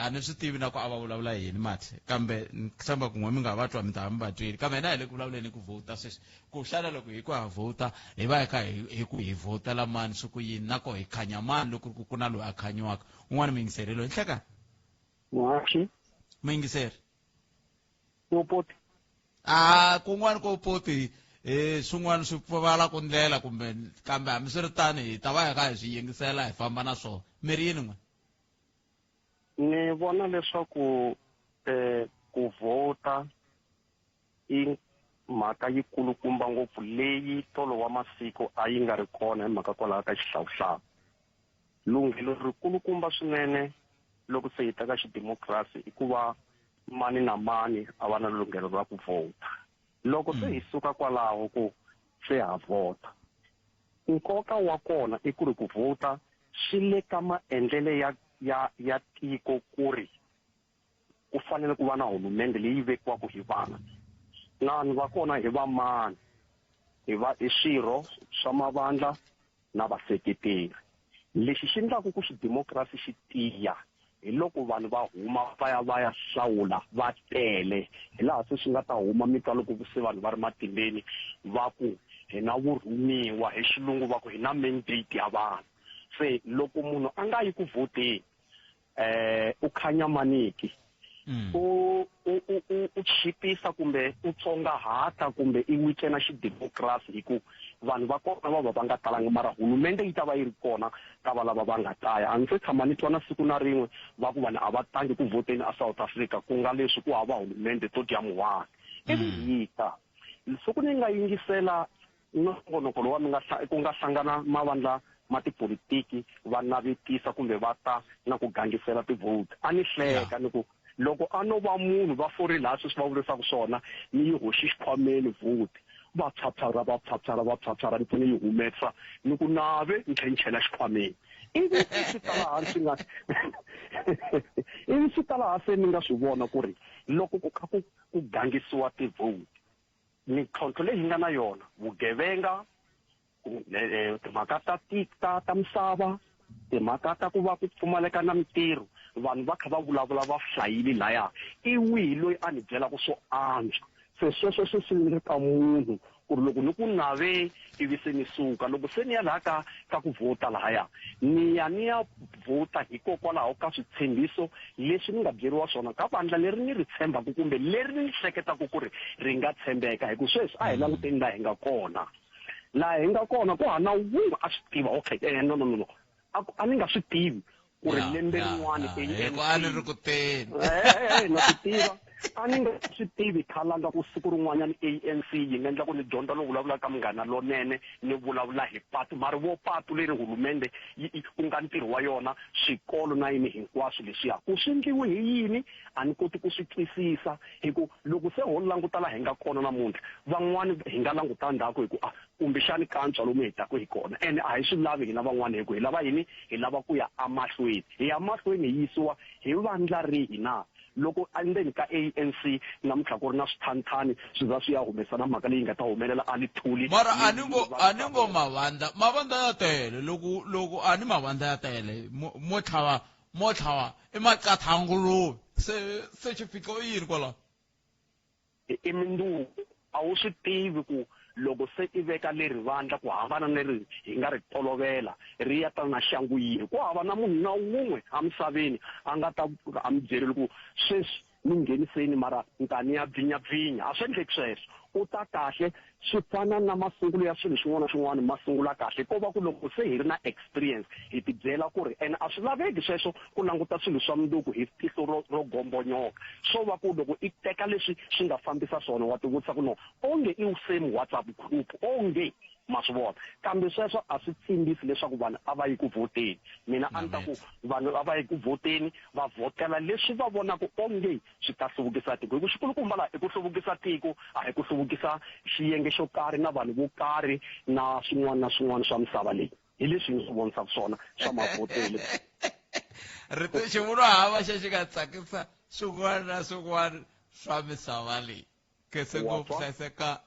A ni swi tivi na ku a va vulavula hi yini mathe, kambe ni tshemba ku n'we mi nga va twa mi ta va mi va twile. Kambe hina hi le ku vulavuleni hi ku vhota sweswi, ku xana loko hi ku ha vhota hi va hi kha hi ku hi vhotela mani, swi ku yini, na koho hi khanya mani loko ku na loyi a khanyiwaka. Un'wana muyingiseri loyi nhlekani. Muhaxi. Muyingiseri. Wopoti. A kun'wana ko poti swin'wana swi pfuvala ku ndlela kumbe, kambe hambiswiritano hi ta va hi kha hi swi yingisela hi famba na swona. Mi ri yini n'we? Ni vona leswaku ku vhota i mhaka yikulukumba ngopfu leyi tolo wa masiku a yi nga ri kona hi mhaka kwalaho ka xihlawuhlawu. Lunghelo rikulukumba swinene loko se hi ta ka xidemokirasi i ku va mani na mani a va na lunghelo ra ku vhota. Loko se hi suka kwalaho ku se ha vhota, nkoka wa kona i ku ri ku vhota swi le ka maendlele ya tiko ku ri ku fanele ku va na hulumende leyi vekiwaka hi vanhu. Na vanhu va kona hi va mani? Hi va hi swirho swa mavandla na vaseketeri. Lexi xi endlaka ku xidemokirasi xi tiya hi loko vanhu va huma va ya va ya hlawula va tele, hi laha se swi nga ta huma mi twa loko se vanhu va ri matimbeni va ku hi na vurhumiwa, hi xilungu va ku hi na mandate ya vanhu. Se loko munhu a nga yi ku vhoteni, u khanya maniki. U u u u chipisa kumbe u tsongahata kumbe i wikena xidemokirasi hi ku vanhu va kona va va va nga talanga mara hulumende yi ta va yi ri kona ka va lava va nga taya. A ni se tshama ni twa na siku na rin'we va ku vanhu a va tangi ku vhoteni a South Africa ku nga leswi ku hava hulumende to dya muhwani. Ivi hi ta siku ni nga yingisela nongonoko lowa mi nga ku nga hlangana mavandla ma tipolitiki va navetisa kumbe va ta na ku gangisela ti-vote a ni hleka ni ku loko a no va munhu va fori laha sweswi va vurisaka swona ni yi hoxi xikhwameni vote va phyaphyarha va phyaphyarha va phyaphyarha ni pfune yi humesa ni ku nave ni tlhe ni chela xikhwameni ivi swi ta laha swi nga ivi swi ta laha se ni nga swi vona ku ri loko ku kha ku ku gangisiwa ti-vote mintlhontlho leyi hi nga na yona vugevenga timhaka ta ta ta misava timhaka ta ku va ku pfumaleka na mintirho vanhu va kha va vulavula va hlayile laya i wihi loyi a ni byelaka swo antswa se sweswo swi swi ri ka munhu ku ri loko ni ku nave ivi se ni suka loko se ni ya laha ka ka ku vhota lahaya ni ya ni ya vhota hikokwalaho ka switshembiso leswi ni nga byeriwa swona ka vandla leri ni ri tshembaka kumbe leri ni hleketaka ku ri ri nga tshembeka hi ku sweswi a hi languteni laha hi nga kona laha hi nga kona ku hana wun'we a swi tiva okay eh, no no no no a a ni nga swi tivi ku ri lembe rin'wana a ni ri ku teni na swi tiva a ni nga swi tivi khalanga ku siku rin'wanyana ANC yi nga endla ku ni dyondza no vulavula ka munghana lonene ni vulavula hi patu mara vo patu leri hulumende ku nga ntirho wa yona swikolo na yini hinkwaswo leswiya ku swi endliwe hi yini a ni koti ku swi twisisa hi ku loko se ho languta laha hi nga kona namuntlha van'wani hi nga languta ndzhaku hi ku a kumbexani ka antswa lomu hi taka hi kona ene a hi swi lavi hina van'wana hi ku hi lava yini hi lava ku ya emahlweni hi ya mahlweni hi yisiwa hi vandla rihi na loko endzeni ka ANC namuntlha ku ri na swithanthani swi za swi ya humesa na mhaka leyi nga ta humelela a Lithuli mara a ni ngo a ni ngo mavandla mavandla ya tele loko loko a ni mavandla ya tele mo tlhava mo tlhava i maqathanguluve se se xiphiqo i yini kwalaho I minduku a wu swi tivi ku loko se i veka leri vandla ku hambana ni leri hi nga ri tolovela ri ya ta na xangu yihi ku hava na munhu na wun'we emisaveni a nga ta pfuka a mi byerile ku sweswi ni ngheniseni mara ni ta ni ya bvinyabvinya a swi endleki sweswo u ta kahle swi fana na masungulo ya swilo xin'wana na xin'wana ma sungula kahle ko va ku loko se hi ri na experience hi tibyela ku ri ene a swi laveki sweswo ku languta swilo swa mundzuku hi tihlo ro ro gombonyoka swo va ku loko i teka leswi swi nga fambisa swona wa tivutisa ku no onge i same WhatsApp group onge ma swi vona kambe sweswo a swi tsimbisi leswaku vanhu a va yi ku vhoteni mina a ni ta ku vanhu a va yi ku vhoteni va vhotela leswi va vonaka onge swi ta hluvukisa tiko hi ku xikulukumba laha i ku hluvukisa tiko a hi ku hluvukisa xiyenge xo karhi na vanhu vo karhi na swin'wana na swin'wana swa misava leyi hi leswi ni swi vonisaka swona swa mavhotele rito xivulwa hava xa xi nga tsakisa swin'wana na swin'wana swa misava leyi kese ngopfu hlayiseka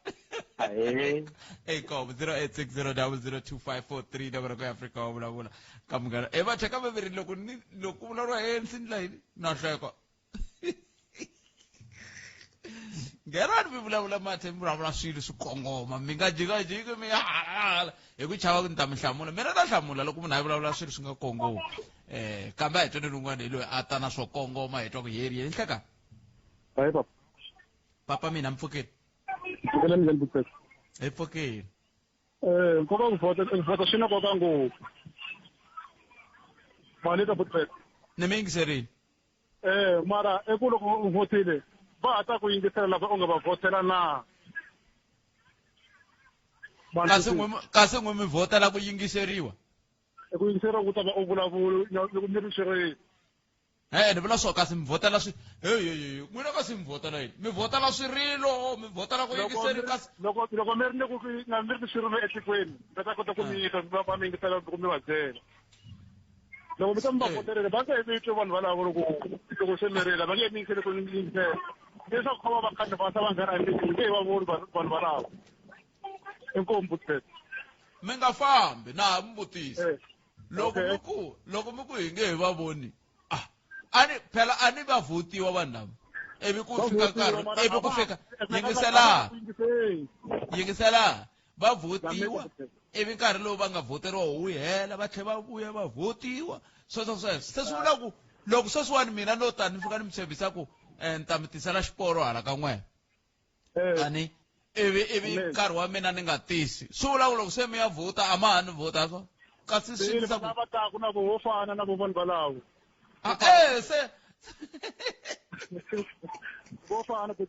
inkomu 0860002543 nomboro ya Afrika wa vulavula ka munghana e va cheka vaviri loko ni loko ku vulavuriwa ANC ni layini na hleka nghenani mi vulavula mathe mi vulavula swilo swi kongoma mi nga jikajiki mi ya hala hi ku chava ku ni ta mi hlamula mina ta hlamula loko munhu a vulavula swilo swi nga kongomi um kambe a hi tweni lun'wana hi loyi a ta na swo kongoma hi twa ku yeri yeni hleka Hayi papa. Papa mina mi pfukile. Pfukela njhani Butete? Hi pfukile. Eh, nkoka ku vhota, ku vhota swi na nkoka ngopfu. Mali ta Butete. Ni mi yingiserile. Eh, mara eku loko u vhotile va ha ta ku yingisela lava u nga va vhotela na? Kasi n'we kasi n'we mi vhotela ku yingiseriwa. Ku yingiseriwa ku ta va u vulavula loko mi ri swi E-e ni vula swo kasi mi vhotela swi hey hey hey n'wina kasi mi vhotela yini mi vhotela swirilo mi vhotela ku yingiseri kasi loko loko mi ri ni ku na mi ri ni swirilo etikweni va ta kota ku mi yisa va va mi yingisela loko mi va byela loko mi ta mi va voterile va nge he mi twi vanhu valavo loko loko se mi rila va nge mi yingiseli ku mi yingisela leswaku kha va va kha va ta va nghena hi mi nge va voni vanhu valavo inkomu butete mi nga fambi na ha mi vutisa loko mi ku loko mi ku hi nge he va voni ah a ni phela a ni va vhotiwa vanhu lava ivi ku fika nkarhi ivi ku fika yingisela yingisela va vhotiwa ivi nkarhi lowu va nga vhoteriwa wu hela va tlhela va vuya va vhotiwa sweswo sweswo se swi vula ku loko sweswiwani mina no ta ni fika ni mi tshembisa ku ni ta mi tisela xiporo hala ka n'wena ani ivi nkarhi wa mina ni nga tisi swi vula ku loko se mi ya vhota a ma ha ni vhota swo kasi swi endlisa ku va taku na vo vo fana na vo vanhu valavo se vo fana ku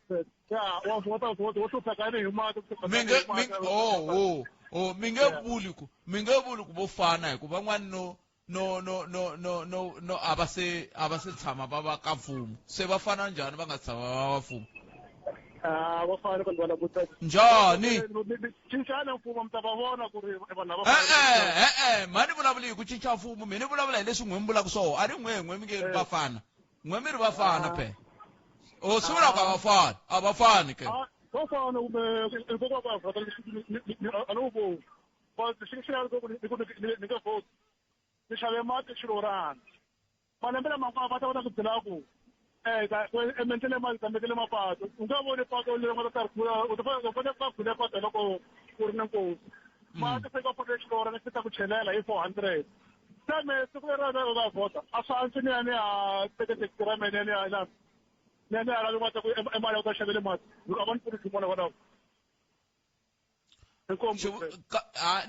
ya wa vhota vhota wo hlupheka ni hi mati mi nge mi oh oh mi nge vuli ku mi nge vuli ku vo fana hikuva van'wani no no no no no no no a va se a va se tshama va va ka mfumo se va fana njhani va nga tshama va va mfumo Ah, va fana vanhu va languta njhani cincana mfumo mi ta va vona ku ri vanhu lava e-e e-e mhani vulavuli hi ku cinca mfumo mina ni vulavula hi leswi n'we mi vulaka swona a ri n'we n'we mi nge va fana n'we mi ri va fana phela o swi vula ku a va fani a va fani ke va fana kumbe hikokwalaho a ni wu voni but xi xi ku ni ku ni nge vote ni xave mati xilorana malembe lama hinkwawo va ta va ta ku byela ku emendlele mati ta mendlele mapatu u nga voni pato leri nga ta ta ri khula u ta fanele u fanele va khule pato loko ku ri na nkosi mati se ka pfuke xilorana xi ta ku chelela hi 400 se me siku leri ra va vhota a swi antswi ni ya ni ya teke thekisi ra mina ni ya ni ya ni ya ni ya lavi va ta ku e mali ya ku ta xavele mati hikuva a va ni pfuni nchumu vona valavo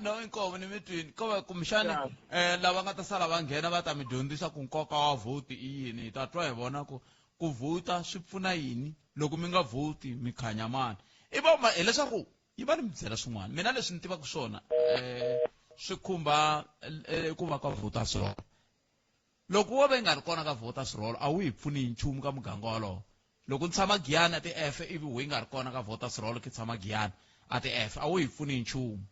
No inkomu ni mi twini ko va kumbexani um lava nga ta sala va nghena va ta mi dyondzisa ku nkoka wa vhoti i yini hi ta twa hi vona ku ku vhota swi pfuna yini loko mi nga vhoti mi khanya mani i va hileswaku yi va ni mi byela swin'wana mina leswi ni tivaka swona um swi khumba ku va ka voters roll loko wo va yi nga ri kona ka voters roll a wu hi pfuni hi nchumu ka muganga wolowo loko ni tshama giyani a ti-f ivi wu yi nga ri kona ka voters roll ki tshama giyani a ti-f a wu hi pfuni hi nchumu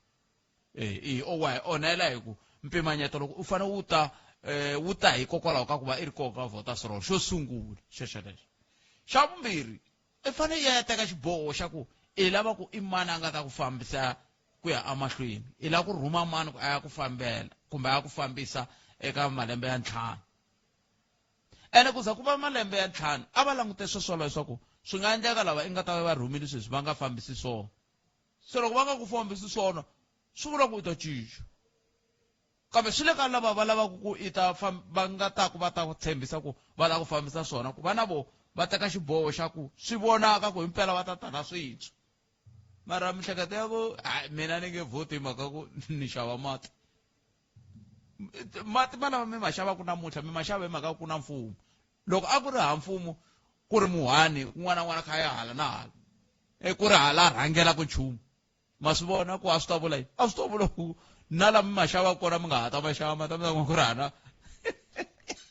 e o wa hi onhela hi ku mpimanyeto loko u fanele wu ta um wu ta hikokwalaho ka ku va i ri kona ka voters roll xo sungula xexo lexo xa vumbirhi i fanele i ya ya teka xiboho xa ku i lava ku i mani a nga ta ku fambisa ku ya emahlweni i lava ku rhuma mani ku a ya ku fambela kumbe a ya ku fambisa eka malembe ya ntlhanu ene ku za ku va malembe ya ntlhanu a va langute sweswo leswaku swi nga endleka lava i nga ta va va rhumile sweswi va nga fambisi swona se loko va nga ku fambisi swona swi vula ku u ta cinca kambe swi le ka lava va lavaka ku i ta va nga ta ku va ta tshembisa ku va lava ku fambisa swona ku va na vo va teka xiboho xa ku swi vonaka ku himpela va ta ta na swintshwa mara mihleketo ya ku hayi mina ni nge vhoti hi mhaka ku ni xava mati mati ma lava mi ma xavaku namuntlha mi ma xava hi mhaka ku na mfumo loko a ku ri ha mfumo ku ri muhani kun'wana na kun'wana kha ya hala na hala e ku ri hala rhangelaka nchumu ma swi vona ku a swi ta vula yini a swi ta vula ku na la mi ma xava kona mi nga ha ta ma xava ma ta mi ta kuma ku ri hana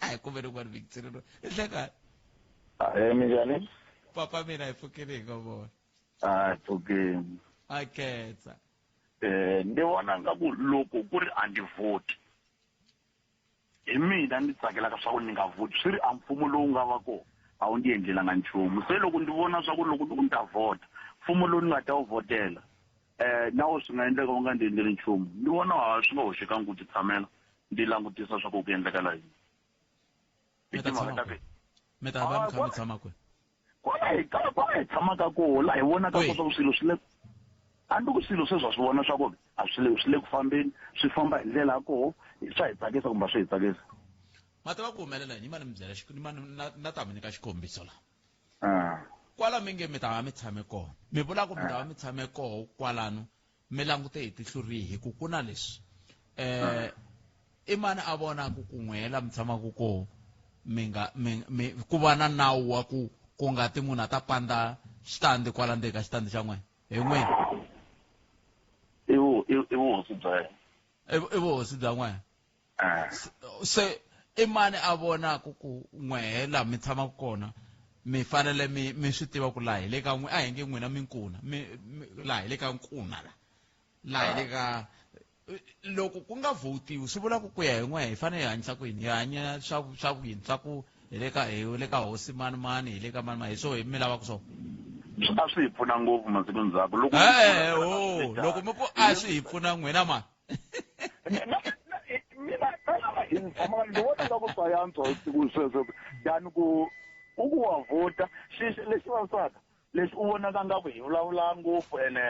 a hi kumbe ni ku va ni vikitselelo i hlekani Ahee, minjhani? Papa mina hi pfukile hi nga vona. A hi pfukeni. A khetsa. Eh, ni vona nga ku loko ku ri a ndzi vhoti hi mina ni tsakelaka swa ku ni nga vhoti swi ri a mfumo lowu nga va kona a wu ndzi endlelanga nchumu se loko ndzi vona swa ku loko ni ku ni ta vhota mfumo lowu ni nga ta wu vhotela eh na wo swi nga endleka wu nga ndzi endleli nchumu ni vona ha swi nga hoxekangi ku ti tshamela ndzi langutisa swa ku ku endlekela yini mi ta tshama kwihi mi ta va mi kha mi tshama kwihi kwala hi kwala hi tshamaka koho laha hi vonaka ko swa ku swilo swi le hambi ku swilo sweswi wa swi vona swa ku a swi le swi le ku fambeni swi famba hi ndlela ya koho swa hi tsakisa kumbe a swi hi tsakisa ma tiva ku humelela yini ma ni mi byela na ta mi nyika xikombiso la kwala mi nge mi ta va mi tshame kona mi vula ku mi ta va mi tshame koho kwalano mi langute hi tihlo rihi hi ku ku na leswi eh i mani a vonaka ku n'we la mi tshamaka koho mi nga mi mi ku va na nawu wa ku ku nga ti munhu a ta panda xitandi kwala ndzeni ka xitandi xa n'wina hi n'wina i i vuhosi bya yena i vuhosi bya n'wina se i mani a vonaka ku n'wehe laha mi tshamaka kona mi fanele mi mi swi tiva ku laha hi le ka n'we a hi nge n'wina mi nkuna mi laha hi le ka nkuna la laha hi le ka loko ku nga votiwi swi vula ku ku ya hi n'we hi fanele hi hanyisa ku yini hi hanya swa swa ku yini swa ku hi le ka hi le ka hosi mani mani hi le ka mani mani hi swo hi mi lavaka swona a swi hi pfuna ngopfu masiku ndzhaku loko e o loko mi ku a swi hi pfuna n'wina mani mina hi tshama ni vona nga ku swa yantswa siku sweswo than ku u ku wa vhota xi lexi vavisaka lexi u vonaka nga ku hi vulavula ngopfu ene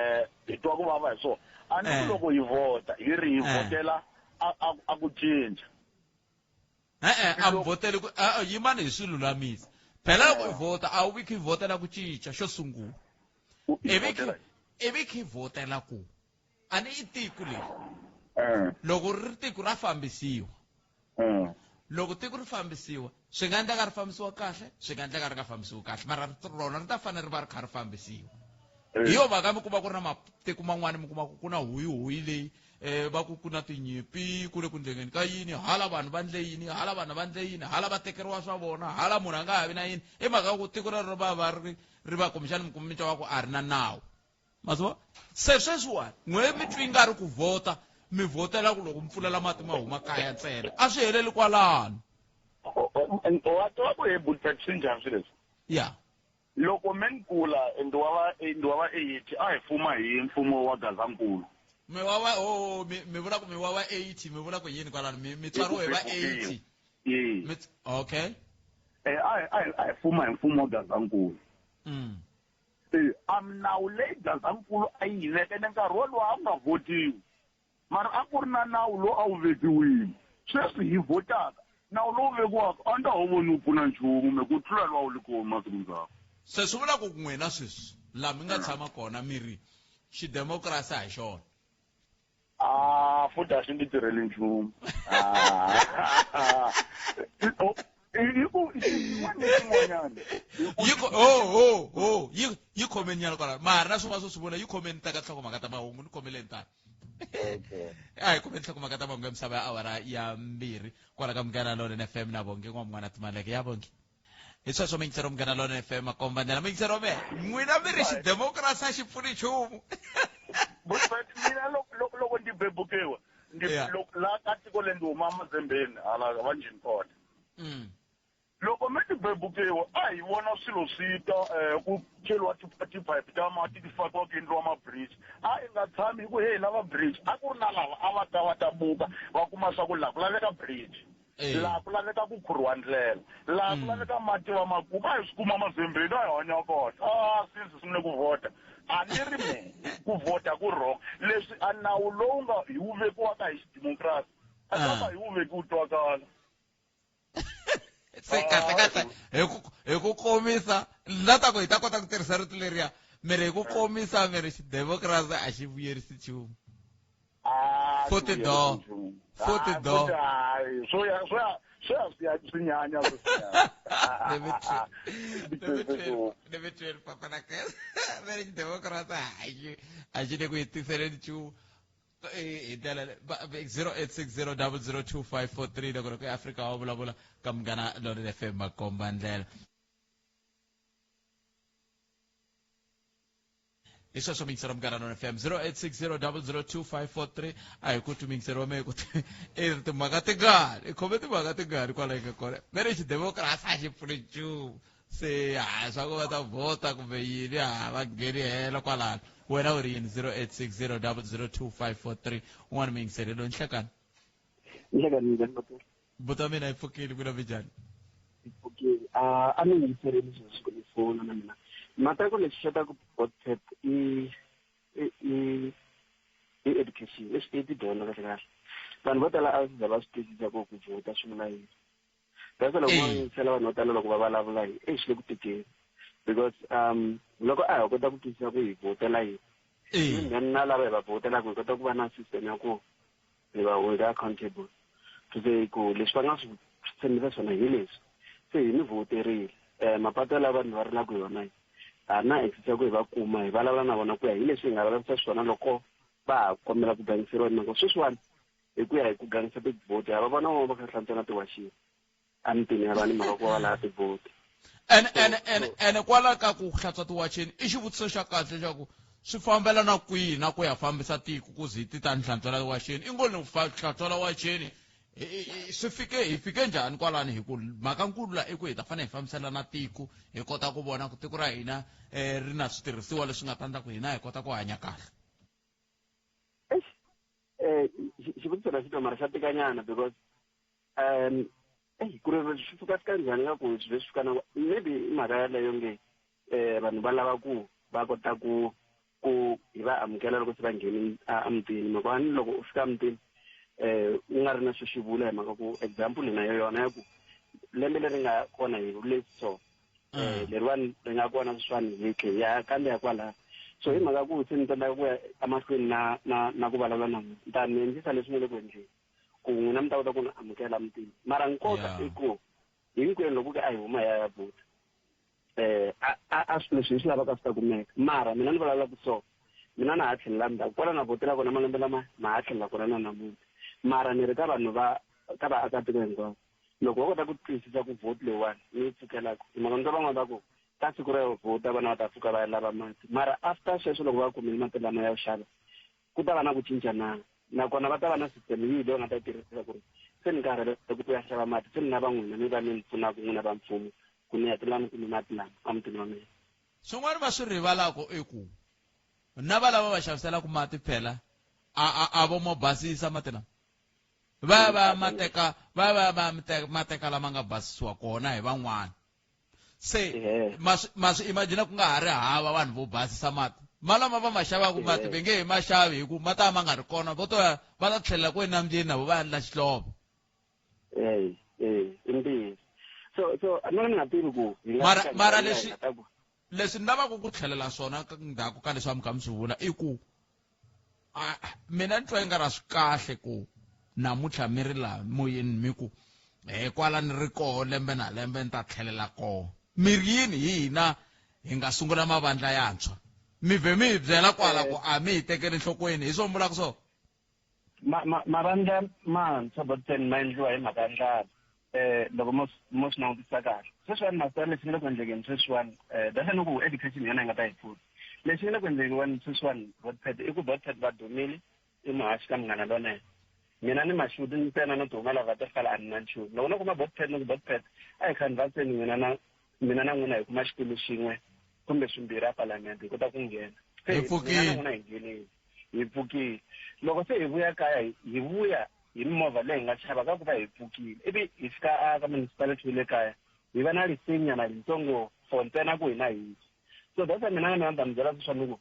hi twa ku vava hi swona a ni ku loko hi vhota hi ri hi vhotela a ku cinca e-e a mi vhoteli ku yimani hi swi lulamisa Phela loko i vhota a wu vi kha i vhotela ku cinca xo sungula. Ivi kha i vhotela ku a ni i tiko leri. Loko ri ri tiko ra fambisiwa. Loko tiko ri fambisiwa swi nga endleka ri fambisiwa kahle swi nga endleka ri nga fambisiwi kahle mara rona ri ta fanele ri va ri kha ri fambisiwa. Hi yo mhaka mi kuma ku ri na matiko man'wani mi kuma ku ku na huyihuyi leyi va ku ku na tinyimpi ku le ku ndlengeni ka yini hala vanhu va ndle yini hala vanhu va ndle yini hala va tekeriwa swa vona hala munhu a nga ha vi na yini. I mhaka ku tiko rero va va ri ri va kumbexani mi kuma mi twa va ku a ri na nawu. Ma swi vona? Se sweswiwani n'we mi twi nga ri ku vhota mi vhotela ku loko mi pfulela mati ma huma kaya ntsena a swi heleli kwalano. Wa tiva ku he Bulpet swi njhani swilo leswi? Ya. Loko me ni kula ndi wa va ndi wa va 80 a hi fuma hi mfumo wa Gazankulu. Mi wa va oh mi mi vula ku mi wa va 80 mi vula ku yini kwalano mi mi tswariwe hi va 80. Ee. Mi okay. Eh a hi a hi fuma hi mfumo wa Gazankulu. Eh a minawu leyi Gazankulu a yi veka ene nkarhi wolowo a ku nga votiwi. Mara a ku ri na nawu lowu a wu vekiwile. Sweswi hi vhotaka, nawu lowu vekiwaka a ni ta wu voni wu pfuna nchumu me ku tlula luwa wu li kona masiku ndzhaku. Se swi vula ku n'wina sweswi laha mi nga tshama kona mi ri xidemokirasi a hi xona? A futhi a xi ndzi tirheli nchumu. Hi ku xin'wana ni xin'wanyana. Yi ho ho ho yi yi khomeni nyana kwalano. Mara na swin'wana swo swi vula yi khomeni ta ka nhlokomhaka ta mahungu ni khomeleni tani. A hi kumeni nhlokomhaka ta mahungu ya misava ya awara ya 2 kwala ka Munghana Lonene FM na Bongi n'wamn'wana Timaleke ya Bongi. Hi sweswo miyingisero Munghana Lonene FM makomba ndlela miyingisero me n'wina mi ri xidemokirasi a xi pfuni nchumu. Mina loko ndzi bebukiwa ndi la ka tiko leri ndzi huma Mazembeni hala va njhini kona. Loko mi ti bebukiwa a hi vona swilo swi ta ku cheriwa tiphayiphi ta mati ti fakiwa ku endliwa ma-bridge. A hi nga tshami hi ku hey hi lava bridge, a ku ri na lava a va ta va ta buka va kuma swa ku laha ku laveka bridge, laha ku laveka ku khuriwa ndlela, laha ku laveka mati va ma kuma. A hi swi kuma Mazembeni, a hi hanya kahle. A since hi sungule ku vhota a ni ri me ku vhota ku wrong. Leswi a nawu lowu nga hi wu vekiwaka hi xidemokirasi a swa ka hi wu veki wu twakala. Se kahle kahle hi ku komisa la ta ku hi ta kota ku tirhisa rito leriya mi ri hi ku komisa mi ri xidemokirasi a xi vuyerisi nchumu. Futhi do futhi do swo ya swo ya swo ya swi ya swi nyanya ni mi tweli papa na kesa mi ri xidemokirasi a xi le ku hi tiseleni nchumu. Hi ndlela 0860002543 loko loko eAfrika wa vulavula ka Munghana Lonene FM makomba ndlela. Hi sweswo miyingisero Munghana Lonene FM 0860002543 a hi ku twi miyingisero wa mehe ku i ri timhaka tingani i khome timhaka tingani kwala yi nga kona ve ri xidemokirasi a xi pfuni nchumu. Se ha swa ku va ta vhota kumbe yini ha va ngheni helo kwalano. Wena u ri yini? 0860002543 un'wana miyingiseri loyi nhlekani. Nhlekani njhani Maputa? Buta mina yi pfukile ku na minjhani? Yi pfukile. A ni yingiserile sweswi ku ni fona na mina. Mhaka ya ku lexi xotaka Botpet i i i education, i tidyondzo kahle kahle. Vanhu vo tala a za va swi twisisa ku ku vhota swi vula yini. That's why loko va yingisela vanhu vo tala loko va vulavula hi e swi le ku tikeni because loko a hi kota ku twisisa ku hi vhotela yini then na lava hi va vhotelaka hi kota ku va na system ya ku hi va hold accountable to say ku leswi va nga swi tshembisa swona hi leswi se hi mi vhoterile. Mapato lawa vanhu va rilaka yona ha na access ya ku hi va kuma hi vulavula na vona ku ya hi leswi hi nga vulavurisa swona loko va ha kombela ku gangiseriwa hi mhaka sweswiwani hi ku ya hi ku gangisa tivhoti ha va vona van'wana va kha hlantswa na tiwaxini emitini ya vanhu mhaka ku va lava tivhoti. Ene kwala ka ku hlantswa tiwacheni i xivutiso xa kahle xa ku swi fambelana kwihi na ku ya fambisa tiko ku zi ti ta ni hlantswela tiwacheni i ngo ni hlantswela wacheni swi fike hi fike njhani kwalani hi ku mhaka nkulu la i ku hi ta fanele hi fambiselana tiko hi kota ku vona ku tiko ra hina ri na switirhisiwa leswi nga ta endla ku hina hi kota ku hanya kahle. Xivutiso lexi twa mara xa tikanyana because ku ri swi fika fika njhani nga ku swi fika na maybe i mhaka yaleyo nge vanhu va lava ku va kota ku ku hi va amukela loko se va ngheni emutini mhaka ni loko u fika emutini u nga ri na xo xi vula hi mhaka ku example na yona ya ku lembe leri nga kona hi leswi so Leriwani ri nga kona sweswiwani hi ya kambe ya kwalaho. So hi mhaka ku se ni tsandzeka ku ya emahlweni na na na ku vulavula na n'wina, ni ta mi endlisa leswi nga le ku endleni ku n'wina mi ta kota ku ni amukela mutini. Mara nkoka i ku hinkwenu loko ku a hi huma hi ya ya vhota, a a leswi hi swi lavaka swi ta kumeka. Mara mina ni vulavula ku so mina na ha tlhelela ndzhaku kwala na vhotela kona malembe lama na ha tlhelela kona na namuntlha. Mara ni ri ka vanhu va ka vaakatiko hinkwavo, loko va kota ku twisisa ku vote leyiwani ni yi pfukelaka, hi mhaka ni twa van'wana va ku ka siku ra yo vhota vana va ta pfuka va ya lava mati, mara after sweswo loko va kumile mati lama ya ku xava, ku ta va na ku cinca na? Nakona va ta va na system yihi leyi va nga ta yi tirhisa ku ri se ni karhele ku ya xava mati, se ni lava n'wina mi va mi ni pfunaka n'wina va mfumo ku ni hetelela ni kume mati lama emutini wa mina? Swin'wana va swi rivalaka i ku na va lava va xaviselaka mati phela a vo mo basisa mati lama, va ya va ya ma teka, va ya va ya ma teka lama nga basisiwa kona hi van'wana. Se ma swi imagine ku nga ha ri hava vanhu vo basisa mati ma lama va ma xavaka mati, va nge he ma xavi hi ku ma ta ma nga ri kona, vo to ya va ta tlhelela ku enambyeni na vo va endla xihlovo. E i ntiyiso. So a ni nga tivi ku hi nga Mara fika mara njhani laha hi leswi nga ta ku leswi ni lavaka ku tlhelela swona ndzhaku ka leswi a mi kha mi swi vula i ku mina ni twa i nga ra swi kahle ku namuntlha mi ri laha moyeni mi ku he kwala ni ri koho lembe na lembe ni ta tlhelela koho. Mi ri yini hi hina hi nga sungula mavandla yantshwa? Mi vhe mi hi byela kwala ku a mi hi tekeli enhlokweni, hi swo mi vulaka so? Mavandla mantshwa Botsen ma endliwa hi mhaka ya ndlala. Loko mo swi langutisa kahle sweswiwani, masita, leswi nga le ku endlekeni sweswiwani, that's ni ku education hi yona yi nga ta hi pfuna. Leswi nga le ku endlekiwani sweswiwani Botpet i ku Botpet va dumile, i muhaxi ka Munghana Lonene. Mina ni maxuti ntsena no tihumela Waterfall, a ni na nchumu. Loko no kuma Botpet, ni ku Botpet a hi canvaseni n'wina na mina na n'wina hi kuma xitulu xin'we kumbe swimbirhi a palamende hi kota ku nghena. Se Hi mina na pfukile. n'wina hi nghenile, hi pfukile. Loko se hi vuya kaya, hi vuya hi mimovha leyi hi nga xava ka ku va hi pfukile, ivi hi fika a ka municipality ya le kaya, hi va na lisinyana litsongo for ntsena ku hina hi. So that's why mina na mina ni ta mi byela sweswi ni ku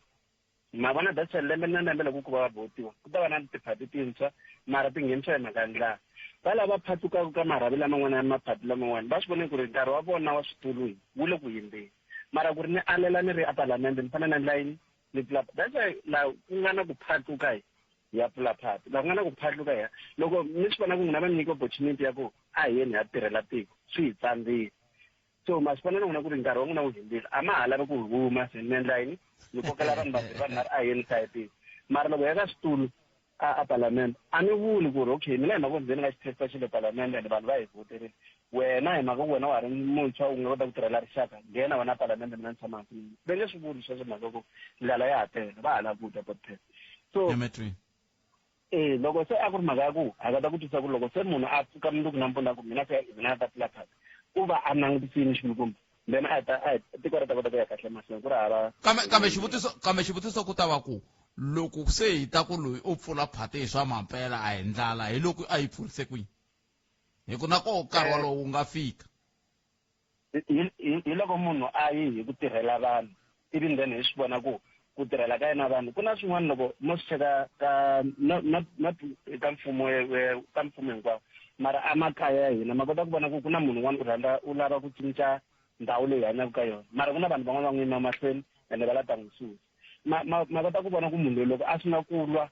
ma vona, that's why lembe na lembe loko ku va va votiwa ku ta va na tiphati tintshwa, mara ti nghenisiwa hi mhaka ya ndlala. Va lava phatukaka ka marhavi laman'wana ya maphati laman'wana va swi vone ku ri nkarhi wa vona wa switulu wu le ku hundzeni, mara ku ri ni alela ni ri a palamende ni fanele ni endla yini? Ni pfula. That's why laha ku nga na ku phatluka hi ya pfula phati, laha ku nga na ku phatluka hi loko mi swi vona ku n'wina va mi nyika opportunity ya ku a hi yeni hi ya tirhela tiko, swi hi tsandzile. So ma swi vona na n'wina ku ri nkarhi wa n'wina wu hundzile, a ma ha lavi ku huma, se mi endla yini? Mi kokela vanhu vambirhi vanharhu a hi yeni hi tiko. Mara loko hi ya ka switulu a palamende, a ni vuli ku ri okay mina hi mhaka ku ndzi ni nga xi xi le palamende and vanhu va hi voterile, wena hi mhaka ku wena wa ha ri muntshwa u nga kota ku tirhela rixaka, nghena wena palamende, mina ni tshama hansi. Va nge swi vuli sweswo mhaka ku ndlala ya ha tele, va ha lava ku dya Botpet. So loko se a ku ri mhaka ya ku ha kota ku twisisa ku loko se munhu a pfuka mundzuku nampundzu a ku mina se mina ta pfula phati, u va a langutisile xikulukumba, then a ta a tiko ri ta kota ku ya kahle mahlweni ku ri hava. Kambe xivutiso ku ta va ku loko se hi ta ku loyi u pfula phati hi swa mampela a hi ndlala, hi loko a yi pfurise kwini? Hi ku na koho nkarhi wolowo wu nga fika. Hi loko munhu a yi hi ku tirhela vanhu, ivi then hi swi vona ku ku tirhela ka yena vanhu ku na swin'wana loko mo swi cheka ka not ka mfumo, ka mfumo hinkwawo, mara amakaya ya hina ma kota ku vona ku ku na munhu un'wana u rhandza u lava ku cinca ndhawu leyi hi hanyaka ka yona, mara ku na vanhu van'wana va n'wi yima mahlweni ende va la ta n'wi susa. Ma kota ku vona ku munhu loyi loko a sungula ku lwa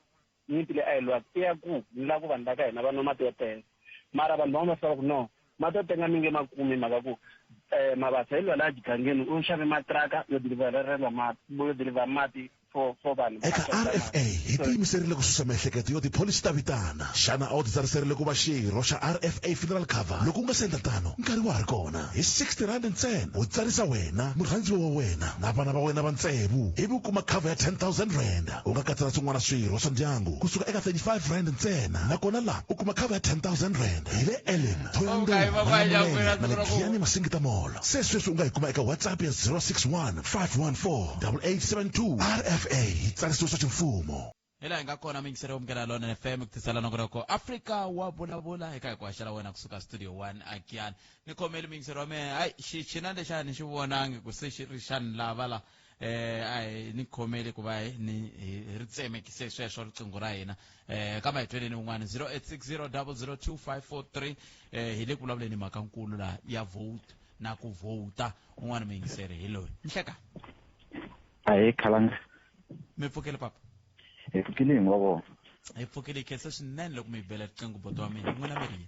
nyimpi leyi a yi lwaka i ya ku ni lava ku vanhu va ka hina va nwa mati yo tenga, mara vanhu van'wana va fika va ku no, mati yo tenga mi nge ma kumi mhaka ku Mabasa hi lwa laha gangeni u xave matiraka yo deliverela mati, yo deliver mati for vanhu. Eka RFA hi tiyimiserile ku susa miehleketo yo tipholisi ta vitana. Xana a wu titsariserile ku va xirho xa RFA Funeral Cover? Loko u nga se endla tano, nkarhi wa ha ri kona. Hi R60 ntsena, u tsarisa wena, murhandziwa wa wena na vana va wena va tsevu, ivi u kuma cover ya R10 000. U nga katsa na swin'wana swirho swa ndyangu kusuka eka R35 ntsena, nakona laha u kuma cover ya R10 000. Hi le Elim, Thohoyandou, Malamulele na le Giyani Masingita Mall. Se sweswi u nga yi kuma eka WhatsApp ya 061 514 8872. RFA yi tsarisiwe swa ximfumo. Hi laha hi nga kona miyingiseri wa Munghana Lonene FM ku tisela nongonoko Afrika wa Vulavula eka hi ku haxela wena kusuka studio 1 akiyani. Ni khomeli miyingiseri wa mehe, hayi xichina lexiya ni xi vonangi ku se xi ri xa ni lava la. A hi ni khomeli ku va ni hi ri tsemekise sweswo riqingho ra hina. Kambe hi tweleni un'wana 0860 002 543. Hi le ku vulavuleni mhaka nkulu la ya vote. na ku vhota. Un'wana muyingiseri hi loyi. Nhleka. Ahee Khalanga. Mi pfukile papa? Hi pfukile hi vona. Hi pfukile, hi khensa swinene loko mi bela riqingho buti wa mina. N'wina mi ri yini?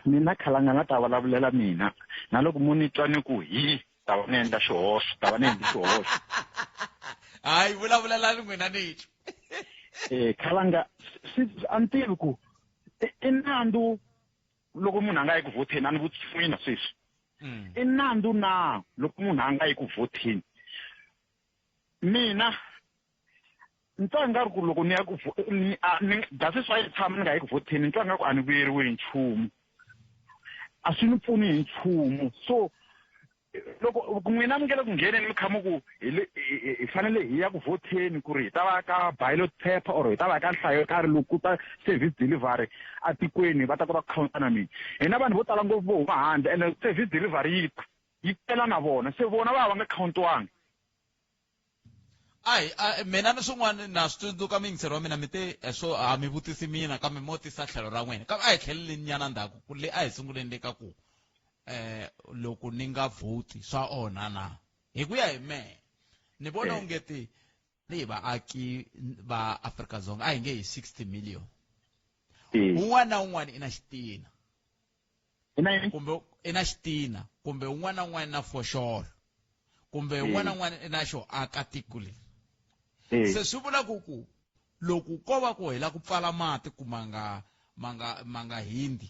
Mina Khalanga na ta vulavulela mina na loko mo ni twa ni ku hi ta va ni endla xihoxo, ta va ni endli xihoxo. Hayi, vulavulelani n'wina ni twa. Khalanga a ni tivi ku i nandzu loko munhu a nga yi ku vhoteni, a ni vutisi n'wina sweswi. I nandzu na loko munhu a nga yi ku vhoteni? Mina ni twa nga ri ku loko ni ya ku that's why ni tshama ni nga yi ku vhoteni, ni twa nga ku a ni vuyeriwi hi nchumu, a swi ni pfuni hi nchumu. So loko n'wina mi nge le ku ngheneni mi kha mi ku hi fanele hi ya ku vhoteni ku ri hi ta va ka ballot paper or hi ta va ka nhlayo yo karhi loko ku ta service delivery atikweni va ta kota ku khawunta na mina. Hina vanhu vo tala ngopfu vo huma handle ene service delivery yi ta yi tela na vona, se vona va va va nga khawuntiwangi. Ahi, mina ni swin'wana na swi tsundzuka muyingiseri wa mina mi te swo a mi vutisi mina kambe mo tisa tlhelo ra n'wina, kambe a hi tlheleleni nyana ndzhaku ku le a hi sunguleni le ka ku loko ni nga vhoti swa onha na. Hi ku ya hi mehe ni vona onge ti ni vaaki va Afrika-Dzonga a hi nge hi 60 million, un'wana na un'wana i na xitina kumbe i na xitina kumbe un'wana na un'wana na foxolo kumbe un'wana na un'wana i na xo aka tiko leri. Se swi vula ku loko ko va ku hi lava ku pfala mati ku ma nga hindi,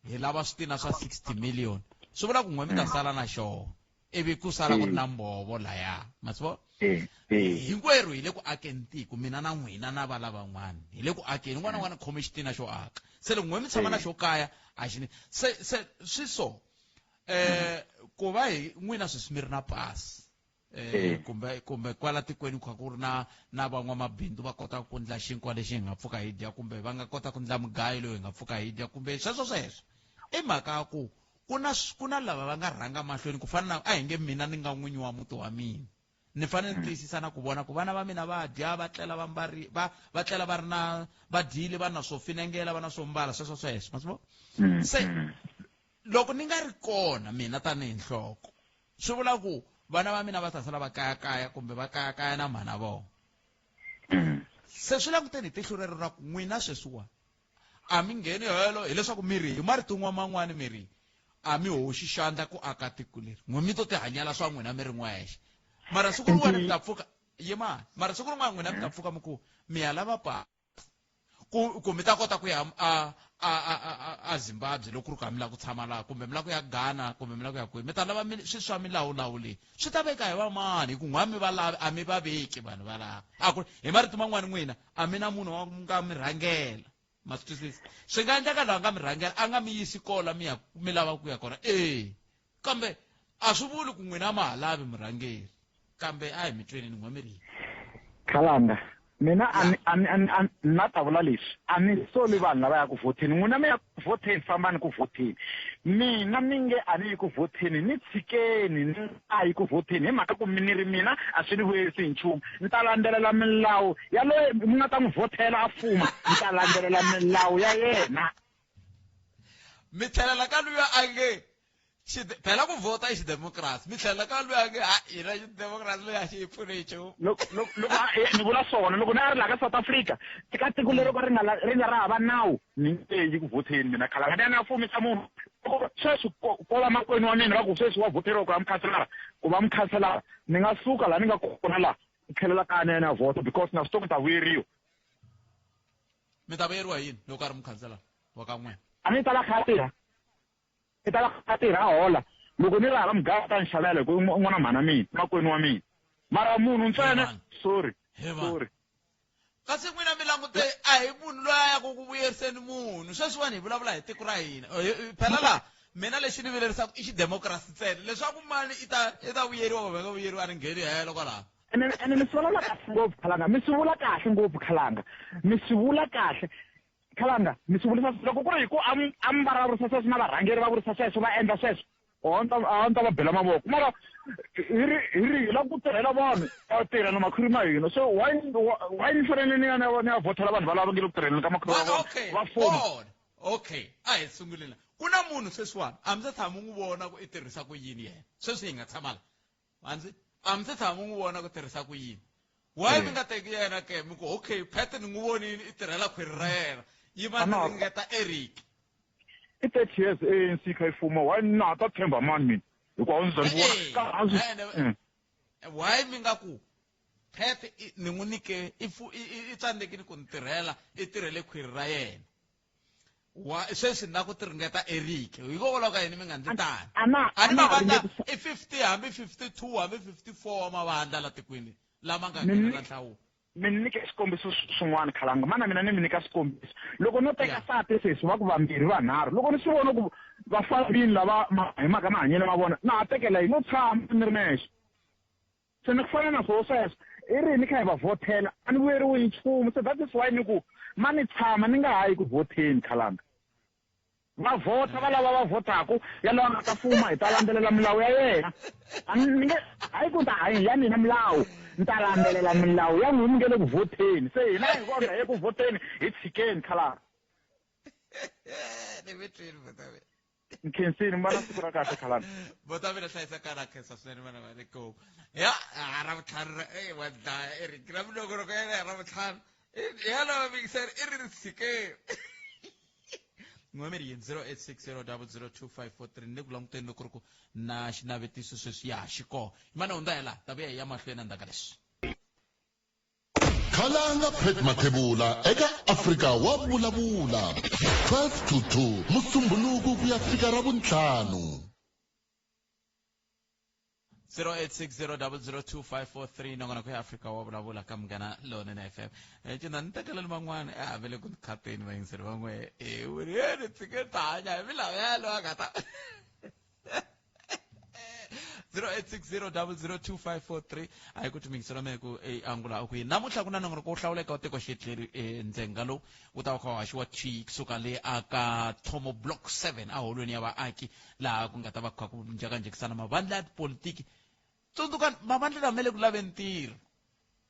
hi lava switina swa 60 million, swi vula ku n'we mi ta sala na xoho ivi ku sala ku ri na mbhovo laya. Ma swi vona? Hinkwerhu hi le ku akeni tiko, mina na n'wina na va lavan'wana hi le ku akeni, un'wana na un'wana khome xitina xo aka. Se loko n'we mi tshama na xo kaya a xi ni se swi so ku va hi n'wina sweswi mi ri na pasi kumbe kwala tikweni kha ku ri na van'wamabindzu va kota ku ndla xinkwa lexi hi nga pfuka hi dya, kumbe va nga kota ku ndla mugayo loyi hi nga pfuka hi dya, kumbe sweswo sweswo. I mhaka ya ku ku na lava va nga rhanga mahlweni, ku fana na a hi nge mina ni nga n'winyi wa muti wa mina, ni fanele ni tiyisisa na ku vona ku vana va mina va dya, va tlela va mbari, va tlela va ri na, va dyile, va na swo finengela, va na swo mbala, sweswo sweswo. Ma swi vona? Se loko ni nga ri kona mina tanihi nhloko, swi vula ku vana va mina va ta sala va kayakaya kumbe va kayakaya na mhana vona. Se swi languteni hi tihlo rero ra ku n'wina sweswiwa a mi ngheni helo, hileswaku mi ri hi marito man'wani mi ri a mi hoxi xandla ku aka tiko leri, n'we mi to tihanyela swa n'wina mi ri n'wexe. Mara siku rin'wana mi ta pfuka yimani, mara siku rin'wana n'wina mi ta pfuka mi ku mi ya lava pasi ku mi ta kota ku ya a Zimbabwe loko ku ri ku a mi lava ku tshama laha, kumbe mi lava ku ya Ghana, kumbe mi lava ku ya kwihi, mi ta lava swi swa milawulawu leyi swi ta veka hi vamani, hi ku n'wa mi va lavi a mi va veki vanhu va laha. A ku hi marito man'wani n'wina a mi na munhu wa nga mi rhangela. Ma swi twisisa? Swi nga endleka loyi a nga mi rhangela a nga mi yisi kona mi ya mi lava ku ya kona, kambe a swi vuli ku n'wina ma ha lavi murhangeri, kambe a hi mi tweni ni n'we mi ri. Khalanga, mina a na ta vula leswi, a ni soli vanhu lava ya ku vhoteni, n'wina mi ya ku vhoteni, fambani ku vhoteni. Mina ni nge a ni yi ku vhoteni, ni tshikeni ni a yi ku vhoteni hi mhaka ku ni ri mina a swi ni vuyerisi hi nchumu. Ni ta landzelela milawu ya loyi mi nga ta n'wi vhotela a fuma, ni ta landzelela milawu ya yena. Mi tlhelela ka luya a nge phela ku vhota i xidemokirasi, mi tlhelela ka luya nge ha hina xidemokirasi leyi a xi hi pfuni hi nchumu. Loko ni vula swona, loko ni a ri laha ka South Africa, ka tiko leri ri nga ra hava nawu, ni nge yi ku vhoteni mina Khalanga, ni ya ni ya fumisa munhu. Loko sweswi ko va makwenu wa mina va ku sweswi wa vhoteriwa ku va mukhanselara, ku va mukhanselara, ni nga suka laha ni nga kona laha, ni tlhelela kaya ni ya ni ya vhota, because na swi tiva ku ni ta vuyeriwa. Mi ta vuyeriwa hi yini loko a ri mukhanselara wa ka n'wina? A ni ta va kha a tirha. I ta va a tirha a hola. Loko ni ri hava muganga ta ni xavela hi ku i n'wana mhana mina, makwenu wa mina. Mara munhu ntsena, sorry, sorry. Kasi n'wina mi langute a hi munhu loyi a yaka ku vuyeriseni munhu. Sweswiwani hi vulavula hi tiko ra hina. Phela laha mina lexi ni vilerisaka i xidemokirasi ntsena, leswaku mani i ta vuyeriwa kumbe nga vuyeriwa a ni ngheni helo kwalaho. Ene mi swi vulavula kahle ngopfu Khalanga, mi swi vula kahle ngopfu Khalanga, mi swi vula kahle Khalanga, mi swi vurisa loko ku ri hi ku a mi vulavurisa sweswo na varhangeri va vurisa sweswo va endla sweswo, a ni ta va bela mavoko. Mara hi ri hi lava ku tirhela vanhu va tirha na makhwiri ma hina, so why ni fanele ni ya ni ya vhotela vanhu valava nge le ku tirheleni ka makhwiri ya vona va fuma? Okay, a hi sunguleni la. Ku na munhu sweswiwani a mi se tshama n'wi vona ku i tirhisa ku yini yena. Sweswi hi nga tshama la. Hansi a mi se tshama n'wi vona ku tirhisa ku yini. Why mi nga teki yena ke mi ku okay Pat ni n'wi vonile i tirhela khwiri ra yena. Yima ni ringeta Eric. I 30 years ANC yi kha yi fuma why na ha ta tshemba mani mina hikuva a ndzi za ni vona ka Why mi nga ku Pat ni n'wi nyike i i tsandzekile ku ni tirhela i tirhele khwiri ra yena. Wa sweswi na ku ti ringeta Eric hikokwalaho ka yini mi nga ndli tani a ni mavandla i 50 hambi 52 hambi 54 wa mavandla la tikweni lama nga nghenela nhlawulo. Mi ni nyike xikombiso swin'wana khalanga mana mina ni mi nyika xikombiso loko no teka sati sweswi va ku vambirhi vanharhu loko ni swi vona ku va fambini lava hi mhaka mahanyelo ma vona na ha tekela yi no tshama ni ri nexe. Se ni ku fana na swoho sweswo i ri ni kha hi va vhothela a ni vuyeriwi hi nchumu se that is why ni ku ma ni tshama ni nga ha yi ku vhotheni khalanga va vhotha va lava va vhothaku ya loyi a nga ta fuma hi ta landzelela milawu ya yena a ni nge hayi ku ta hayi ya mina milawu ni ta landzelela milawu ya n'wina mi nge le ku vhotheni se hina hi vona hi ye ku vhoteni hi tshikeni khalanga ni mi twini vhota Nkhensini mi va na siku ra kahle khalani. Bota mina hlayisa kana khensa swinene vana va le ko. Ya a ra vutlhanu ra eh wa dlaya Eric ra minongonoko ya yena ra vutlhanu. Ya lava mingiseri i ri ri tshike. N'we yini 0860002543 ni le ku languteni loko ri ku na xinavetiso sweswi ya xi kona. Mana hundza hi laha ta vuya hi ya mahlweni endzhaku ka leswi. Khalanga Pat Mathebula eka Afrika wa Vulavula 12 to 2 Musumbhunuku ku ya fika Ravuntlhanu. 0860002543 nongonoko ya Afrika wa vulavula ka Munghana Lonene FM. Eh cina ni tekeleli van'wana eh va le ku ni khateni vayingiseri van'we eh u ri eh ni tshike ta hanya hi milawu ya loyi a nga ta 0860002543 a hi ku timingiselo me ku e angula ku yini namuntlha ku na nongonoko wo hlawuleka wa tiko xitleri e ndzenga lowu wu ta va kha wu haxiwa thwi kusuka le aka thomo block 7 eholweni ya vaaki laha ku nga ta va kha ku njhekanjhekisana mavandla ya tipolitiki tsundzuka mavandla lama ma le ku laveni ntirho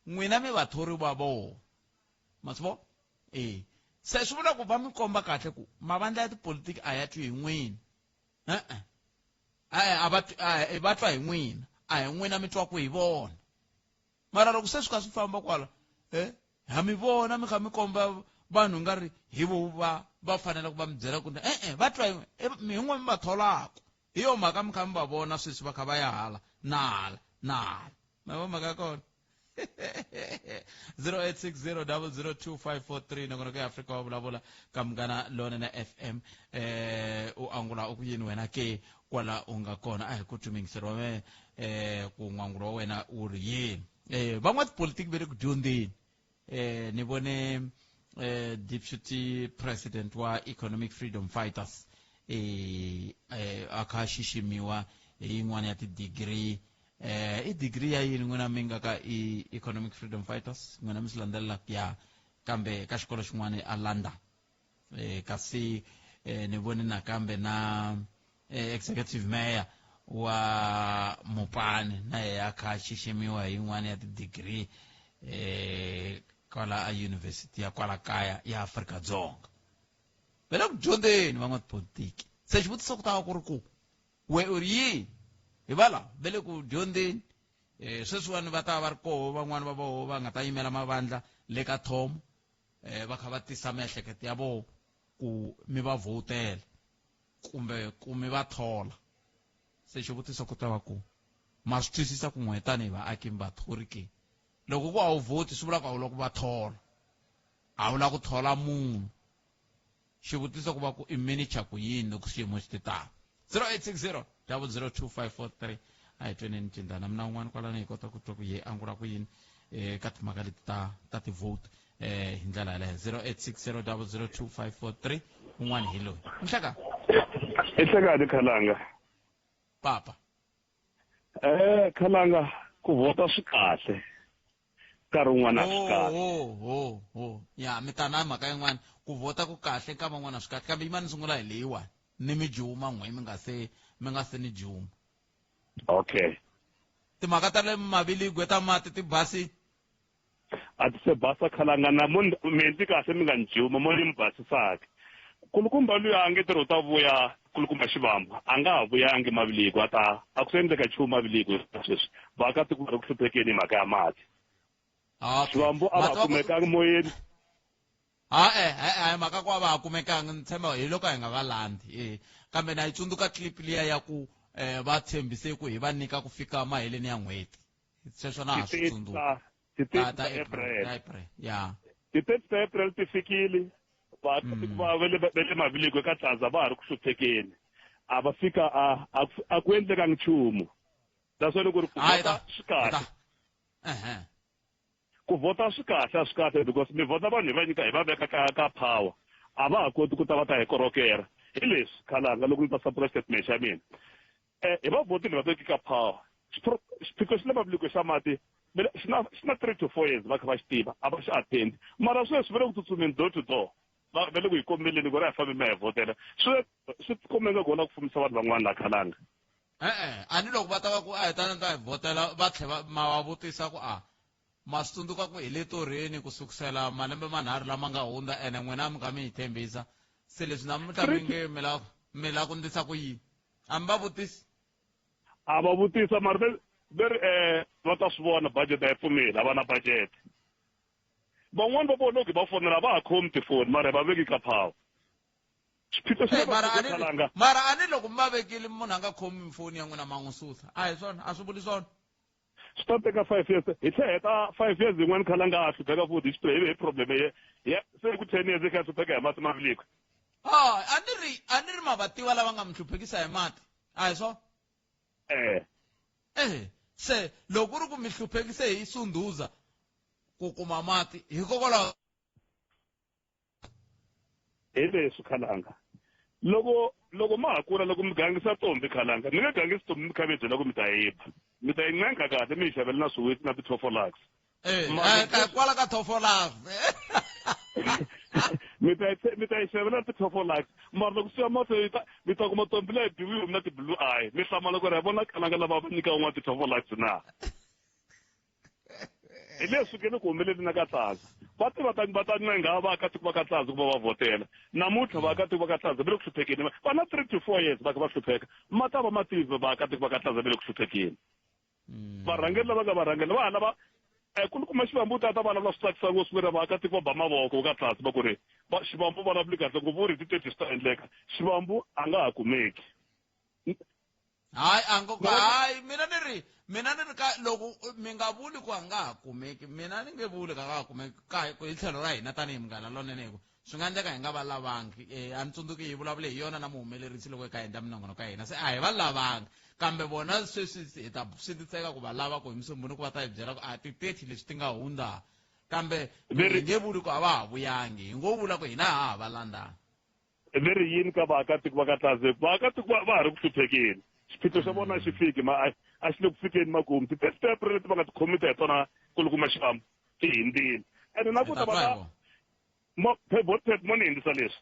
n'wina mi vathori va vona ma swi vona e se swi vula ku va mi komba kahle ku mavandla ya tipolitiki a ya twi hi n'wina E-e. E-e, a va twi, e-e, va twa hi n'wina, a hi n'wina mi twaku hi vona. Mara loko se swi kha swi famba kwala, e, ha mi vona mi kha mi komba vanhu nga ri hi vo va va fanele ku va mi byela ku e-e, va twa hi e, mi hi n'we mi va tholaku. Hi yo mhaka mi kha mi va vona sweswi va kha va ya hala na hala na hala. Ma vona mhaka ya kona? 0860002543 nongonoko ya Afrika wa vulavula ka Munghana Lonene FM eh u angula u ku yini wena ke kwala u nga kona a hi ku twi mingiseri wa me eh ku n'wangulo wa wena u ri yini eh van'watipolitiki va le ku dyondzeni eh ni vone eh deputy president wa Economic Freedom Fighters eh, eh a kha xiximiwa hi yin'wana ya ti-degree eh i degree ya yini n'wina mi nga ka i Economic Freedom Fighters n'wina mi swi landzelelaka ya kambe ka xikolo xin'wana a London eh kasi eh, ni vone nakambe na eh, executive mayor wa Mopani na yena a kha a xiximiwa hi yin'wana ya ti-degree eh kwala a university ya kwala kaya ya Afrika Dzonga va le ku dyondzeni van'watipolitiki se xivutiso ku ta va ku ri ku we u ri yini hi va lava va le ku dyondzeni um sweswiwani va ta va ri koho van'wani va voho va nga ta yimela mavandla le ka thomo um va kha va tisa miehleketo ya voho ku mi va vhotela kumbe ku mi va thola se xivutiso ku ta va ku ma swi twisisa ku n'we tanihi vaaki mi vathori ke loko ku a wu vhoti swi vula ku a wu lava ku va thola a wu lava ku thola munhu Xivutiso ku va ku i minicha ku yini loko xiyimo xi te tano? 0860 002543 a hi tweneni cindana mina un'wana kwalano hi kota ku twa ku ye angula ku yini eh, ka timhaka leti ta ta ti-vote eh, hi ndlela yaleyo 0860 002543 un'wana hi loyi nhleka i hlekani khalanga papa eh khalanga ku vhota swi kahle nkarhi wun'wana a swi kahle ho ho ho ya mi ta na mhaka yin'wana ku vhota ku kahle nkama wun'wana swi kahle kambe yimani sungula hi leyiwani ni mi juma n'we mi nga se mi nga se ni juma okay timhaka ta le maviligwe ta mati ti basi a ti se basa khalanga na mo mi endli kahle mi nga ni juma mo ni mi basisaka Kulukumba luya a nge tirhi u ta vuya kulukumba Xivambu a nga ha vuyangi Maviliko a ta a ku se endleka nchumu Maviliko sweswi vaakatiko va ri ku hluphekeni hi mhaka ya mati. Xivambu a va kumekangi moyeni. Ha-e a hi mhaka ku a va ha kumekangi ni tshemba hi loko hi nga va landzi e kambe na yi tsundzuka clip liya ya ku um va tshembise ku hi va nyika ku fika maheleni ya n'hweti sweswo na ha swi tsundzuka ti-30 ta April ta April ya ti-30 ta April ti fikile vaakatiko va va le va le Maviliko eka Tlaza va ha ri ku hluphekeni a va fika a a ku endlekangi nchumu that's why loko ri ku vhota swi kahle ku vhota swi kahle a swi kahle because mi vhota vanhu hi va nyika hi va veka ka ka power a va ha koti ku ta va ta hi korokela hi leswi khalanga loko ni ta sapula xitatimende xa mina hi va vhotile va veke ka power xiphiqo xi le Maviliko xa mati xi na xi na 3 to 4 years va kha va xi tiva a va xi attend mara sweswi va le ku tsutsumeni door to door va va le ku hi kombeleni ku ri a hi fambi ma hi vhotela swi swi tikomba ingaku va lava ku fumisa vanhu van'wana laha khalanga. E-e a ni loko va ta va ku a hi tani ta hi vhotela va tlhe va ma va vutisa ku a ma swi tsundzuka ku hi le torheni ku sukusela malembe manharhu lama nga hundza ene n'wina a mi kha mi hi tshembisa se leswi namuntlha mi nge mi lava mi lava ku ndlisa ku yini a mi va vutisi a va vutisa mara ve ve ri va ta swi vona budget a yi pfumeli a va na budget van'wani va vona loko hi va fonela a va ha khomi tifoni mara hi va veki ka power xiphiqo xi le mara a ni khalanga mara a ni loko mi va vekile munhu a nga khomi foni ya n'wina ma n'wi susa a hi swona a swi vuli swona swi ta teka 5 years hi tlhe heta 5 years yin'wana khalanga a hlupheka futhi hi xiphiqo hi problem ye se ku 10 years i kha a hlupheka hi mati Maviliko a ni ri a ni ri ma va tiva lava nga mi hluphekisa hi mati a hi swona eh se loko ku ri ku mi hluphekise hi Sunduza ku kuma mati hikokwalaho hi leswi khalanga loko loko ma ha kula loko mi gangisa tombi khalanga mi nge gangisi tombi mi kha mi byela ku mi ta yi ba mi ta yi ncenga kahle mi yi xavela na swiwitsi na ti-tofolax kwala ka tofolax mi ta mi ta yi xavela ti-tofolax mara loko swi ya mahlweni mi ta kuma tombi leyi biwiwe mi na ti-blue eye mi hlamala ku ri ya vona khalanga lava va nyika un'wana ti-tofolax na hi leswi ke le ku humeleli na ka Tlaza va te va ta va ta ncenga vaakatiko va ka Tlaza ku va va vhotela namuntlha vaakatiko va ka Tlaza va le ku hluphekeni va na 3 to 4 years va kha va hlupheka ma ta va ma tivi vaakatiko va ka Tlaza va le ku hluphekeni varhangeri lava nga varhangeri va ha lava kulukumba Xivambu u ta ta vulavula swi tsakisa ngopfu ku ri vaakatiko va ba mavoko ka Tlaza va ku ri Xivambu vulavuli kahle ngopfu u ri hi ti-30 swi ta endleka Xivambu a nga ha kumeki Hayi a ngo hayi mina ni ri mina ni ri ka loko mi nga vuli ku a nga ha kumeki mina ni nge vuli ka nga ha kumeki ka hi tlhelo ra hina tanihi munghana lonene hi ku swi nga endleka hi nga va lavangi a ni tsundzuki hi vulavule hi yona na muhumelerisi loko hi kha hi endla minongonoko ya hina se a hi va lavangi kambe vona sweswi hi ta swi titseka ku va lava ku hi Musumbhunuko va ta hi byela ku a ti-30 leswi ti nga hundza kambe hi nge vuli ku a va ha vuyangi hi ngo vula ku hina ha ha va landzanga. Ve ri yini ka vaakatiko va ka Tlaze? Vaakatiko va va ha ri ku hluphekeni. Xiphiqo xa vona a xi fiki ma a a xi le ku fikeni makumu. Ti-thirty April leti va nga tikhomita hi tona kulukumba Xivambu ti hindzile. Ene na ku ta va ta mo Botpet mo ni hindzisa leswi.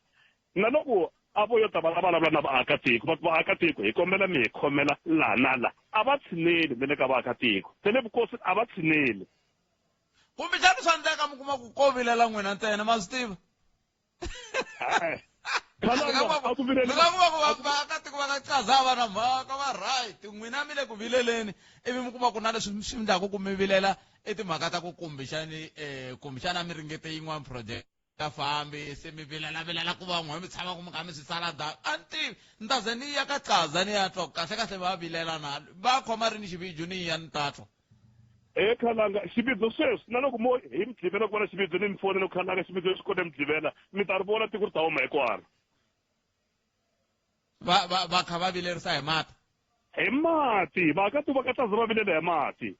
Na loko a vo yo ta va vulavula na vaakatiko va ku vaakatiko hi kombela mi hi khomela laha na laha. A va tshineli na le ka vaakatiko. Se le vukosini a va tshineli. Kumbexana swa endleka mi kuma ku ko vilela n'wina ntsena ma swi tiva. Vaakatiko va ka Qaza va na mhaka va right n'wina mi le ku vileleni ivi mi kuma ku na leswi swi endlaku ku mi vilela i timhaka ta ku kumbexani um kumbexana mi ringete yin'wana project ka fambi se mi vilela vilela ku va n'we mi tshama ku mi kha mi swi tsala da a ni tivi ni ta ze ni ya ka Qaza ni ya twa ku kahle kahle va vilela na va khoma rini xivijo ni ya ni ta twa. He khalanga, xividzo sweswi, na loko mo hi Mugqivela ku va na xividzo ni mi fonela ku khalanga xividzo lexi kona Mugqivela, mi ta ri vona tiko ri ta huma hinkwaro. Va, va, va kha va vilerisa hi mati. Hi mati, vaakatiko va ka Tlaza va vilela hi mati.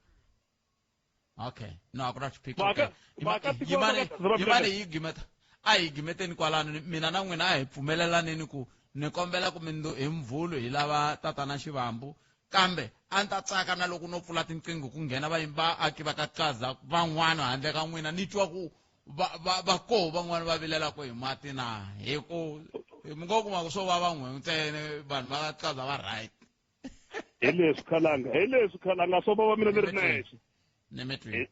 Okay, no a ku na xiphiqo. Vaaka, vaakatiko va Yimani, ka Tlaza va yimani vilela. hi gimeta. A hi gimeteni kwalano, mina na n'wina a hi pfumelelaneni ku ni kombela ku mindzu hi Mvhulu hi lava tatana Xivambu Kambe a ni ta tsaka na loko no pfula tinqingho ku nghena vaaki va ka Qaza van'wana handle ka n'wina ni twa ku va va va koho van'wana va vilelaka hi mati na hi ku mi ngo kuma ku swo vava n'we ntsena vanhu va ka Qaza va right. Hi leswi khalanga, hi leswi khalanga swo vava mina ni ri nexe. Ni mi twile.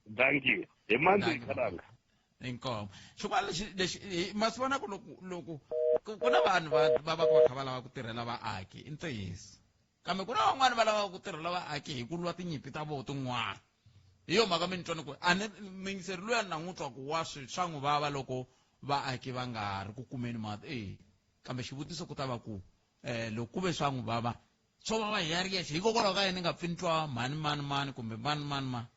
Dankie. Hi mandzi khalanga. Inkomo. Xin'wana lexi lexi ma swi vona ku loko loko Ku na vanhu va va va va kha va lava ku tirhela vaaki i ntiyiso kambe ku na van'wani va lavaka ku tirhela vaaki hi ku lwa tinyimpi ta vona tin'wana hi yo mhaka mi ni twa ni ku a ni muyingiseri luya ni na n'wi twa ku wa swi swa n'wi vava loko vaaki va nga ri ku kumeni mati e kambe xivutiso ku ta va ku um loko ku ve swa n'wi vava swo vava hi ya ri yexe hikokwalaho ka yini ni nga pfi ni twa mhani mani mani kumbe mani mani mani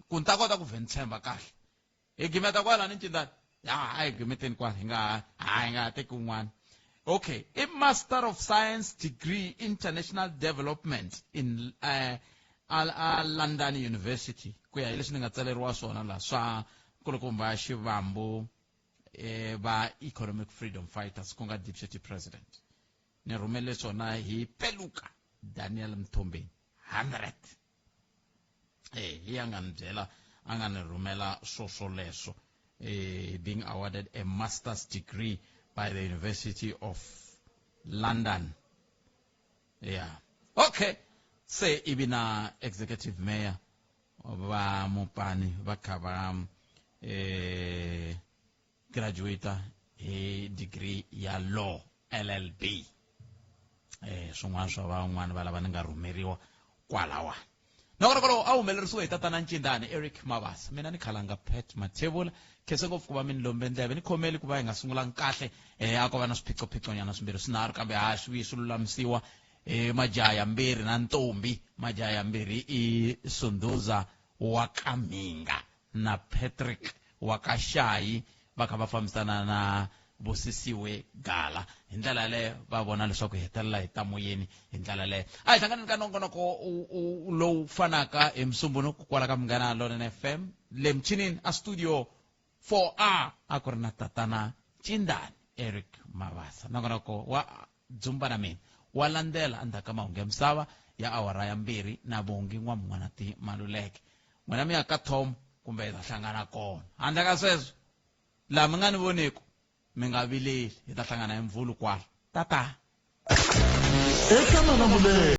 ku ni ta kota ku vhe ni tshemba kahle hi gimeta kwala ni ncindani ya a hi gimeteni kwala hi nga ha hi nga ha teki un'wana okay i master of science degree international development in a, a london university ku ya hi leswi ni nga tsaleriwa swona la swa nkulukumba xivambu eh, va economic freedom fighters ku nga deputy president ni rhumele swona hi peluka daniel mthombeni 100 eh hi a nga ni byela a nga ni rhumela swo swoleswo eh being awarded a master's degree by the University of London yeah okay se ivi na executive mayor va mupani va kha va eh graduate hi degree ya law LLB eh swin'wana swa van'wana va lava ni nga rhumeriwa kwalawa nongonoko lowu a humelerisiwe hi tatana ncindani eric mabasa mina ni khalanga pat mathebula khense ngopfu ku va mi ni lombe ndleve ni khomeli ku va hi nga sungulanga kahle eh a ko va na swiphiqophiqonyana swimbirhi swinharhu kambe ha swi vuye swi lulamisiwa eh majaha ya mbirhi na ntombi majaha ya mbirhi i sunduza wa ka mhinga na Patrick wa ka Shayi va kha va fambisana na Busisiwe Gala. Hi ndlela yaleyo va vona leswaku hi hetelela hi ta moyeni hi ndlela yaleyo. A hi hlanganeni ka nongonoko lowu fanaka hi Musumbhunuku kwala ka Munghana Lonene FM le michinini a studio 4A a ku ri na tatana Cindani Eric Mabasa. Nongonoko wa Dzumba na mina wa landzela endzhaku ka mahungu ya misava ya awara ya mbirhi na Bongi N'wamun'wanati Maluleke. N'wina mi ya ka Tom kumbe hi ta hlangana kona. Handle ka sweswo, laha mi nga ni voneku, mi nga vileli, hi ta hlangana hi Mvhulu kwala. Tata! Eka Malamulele.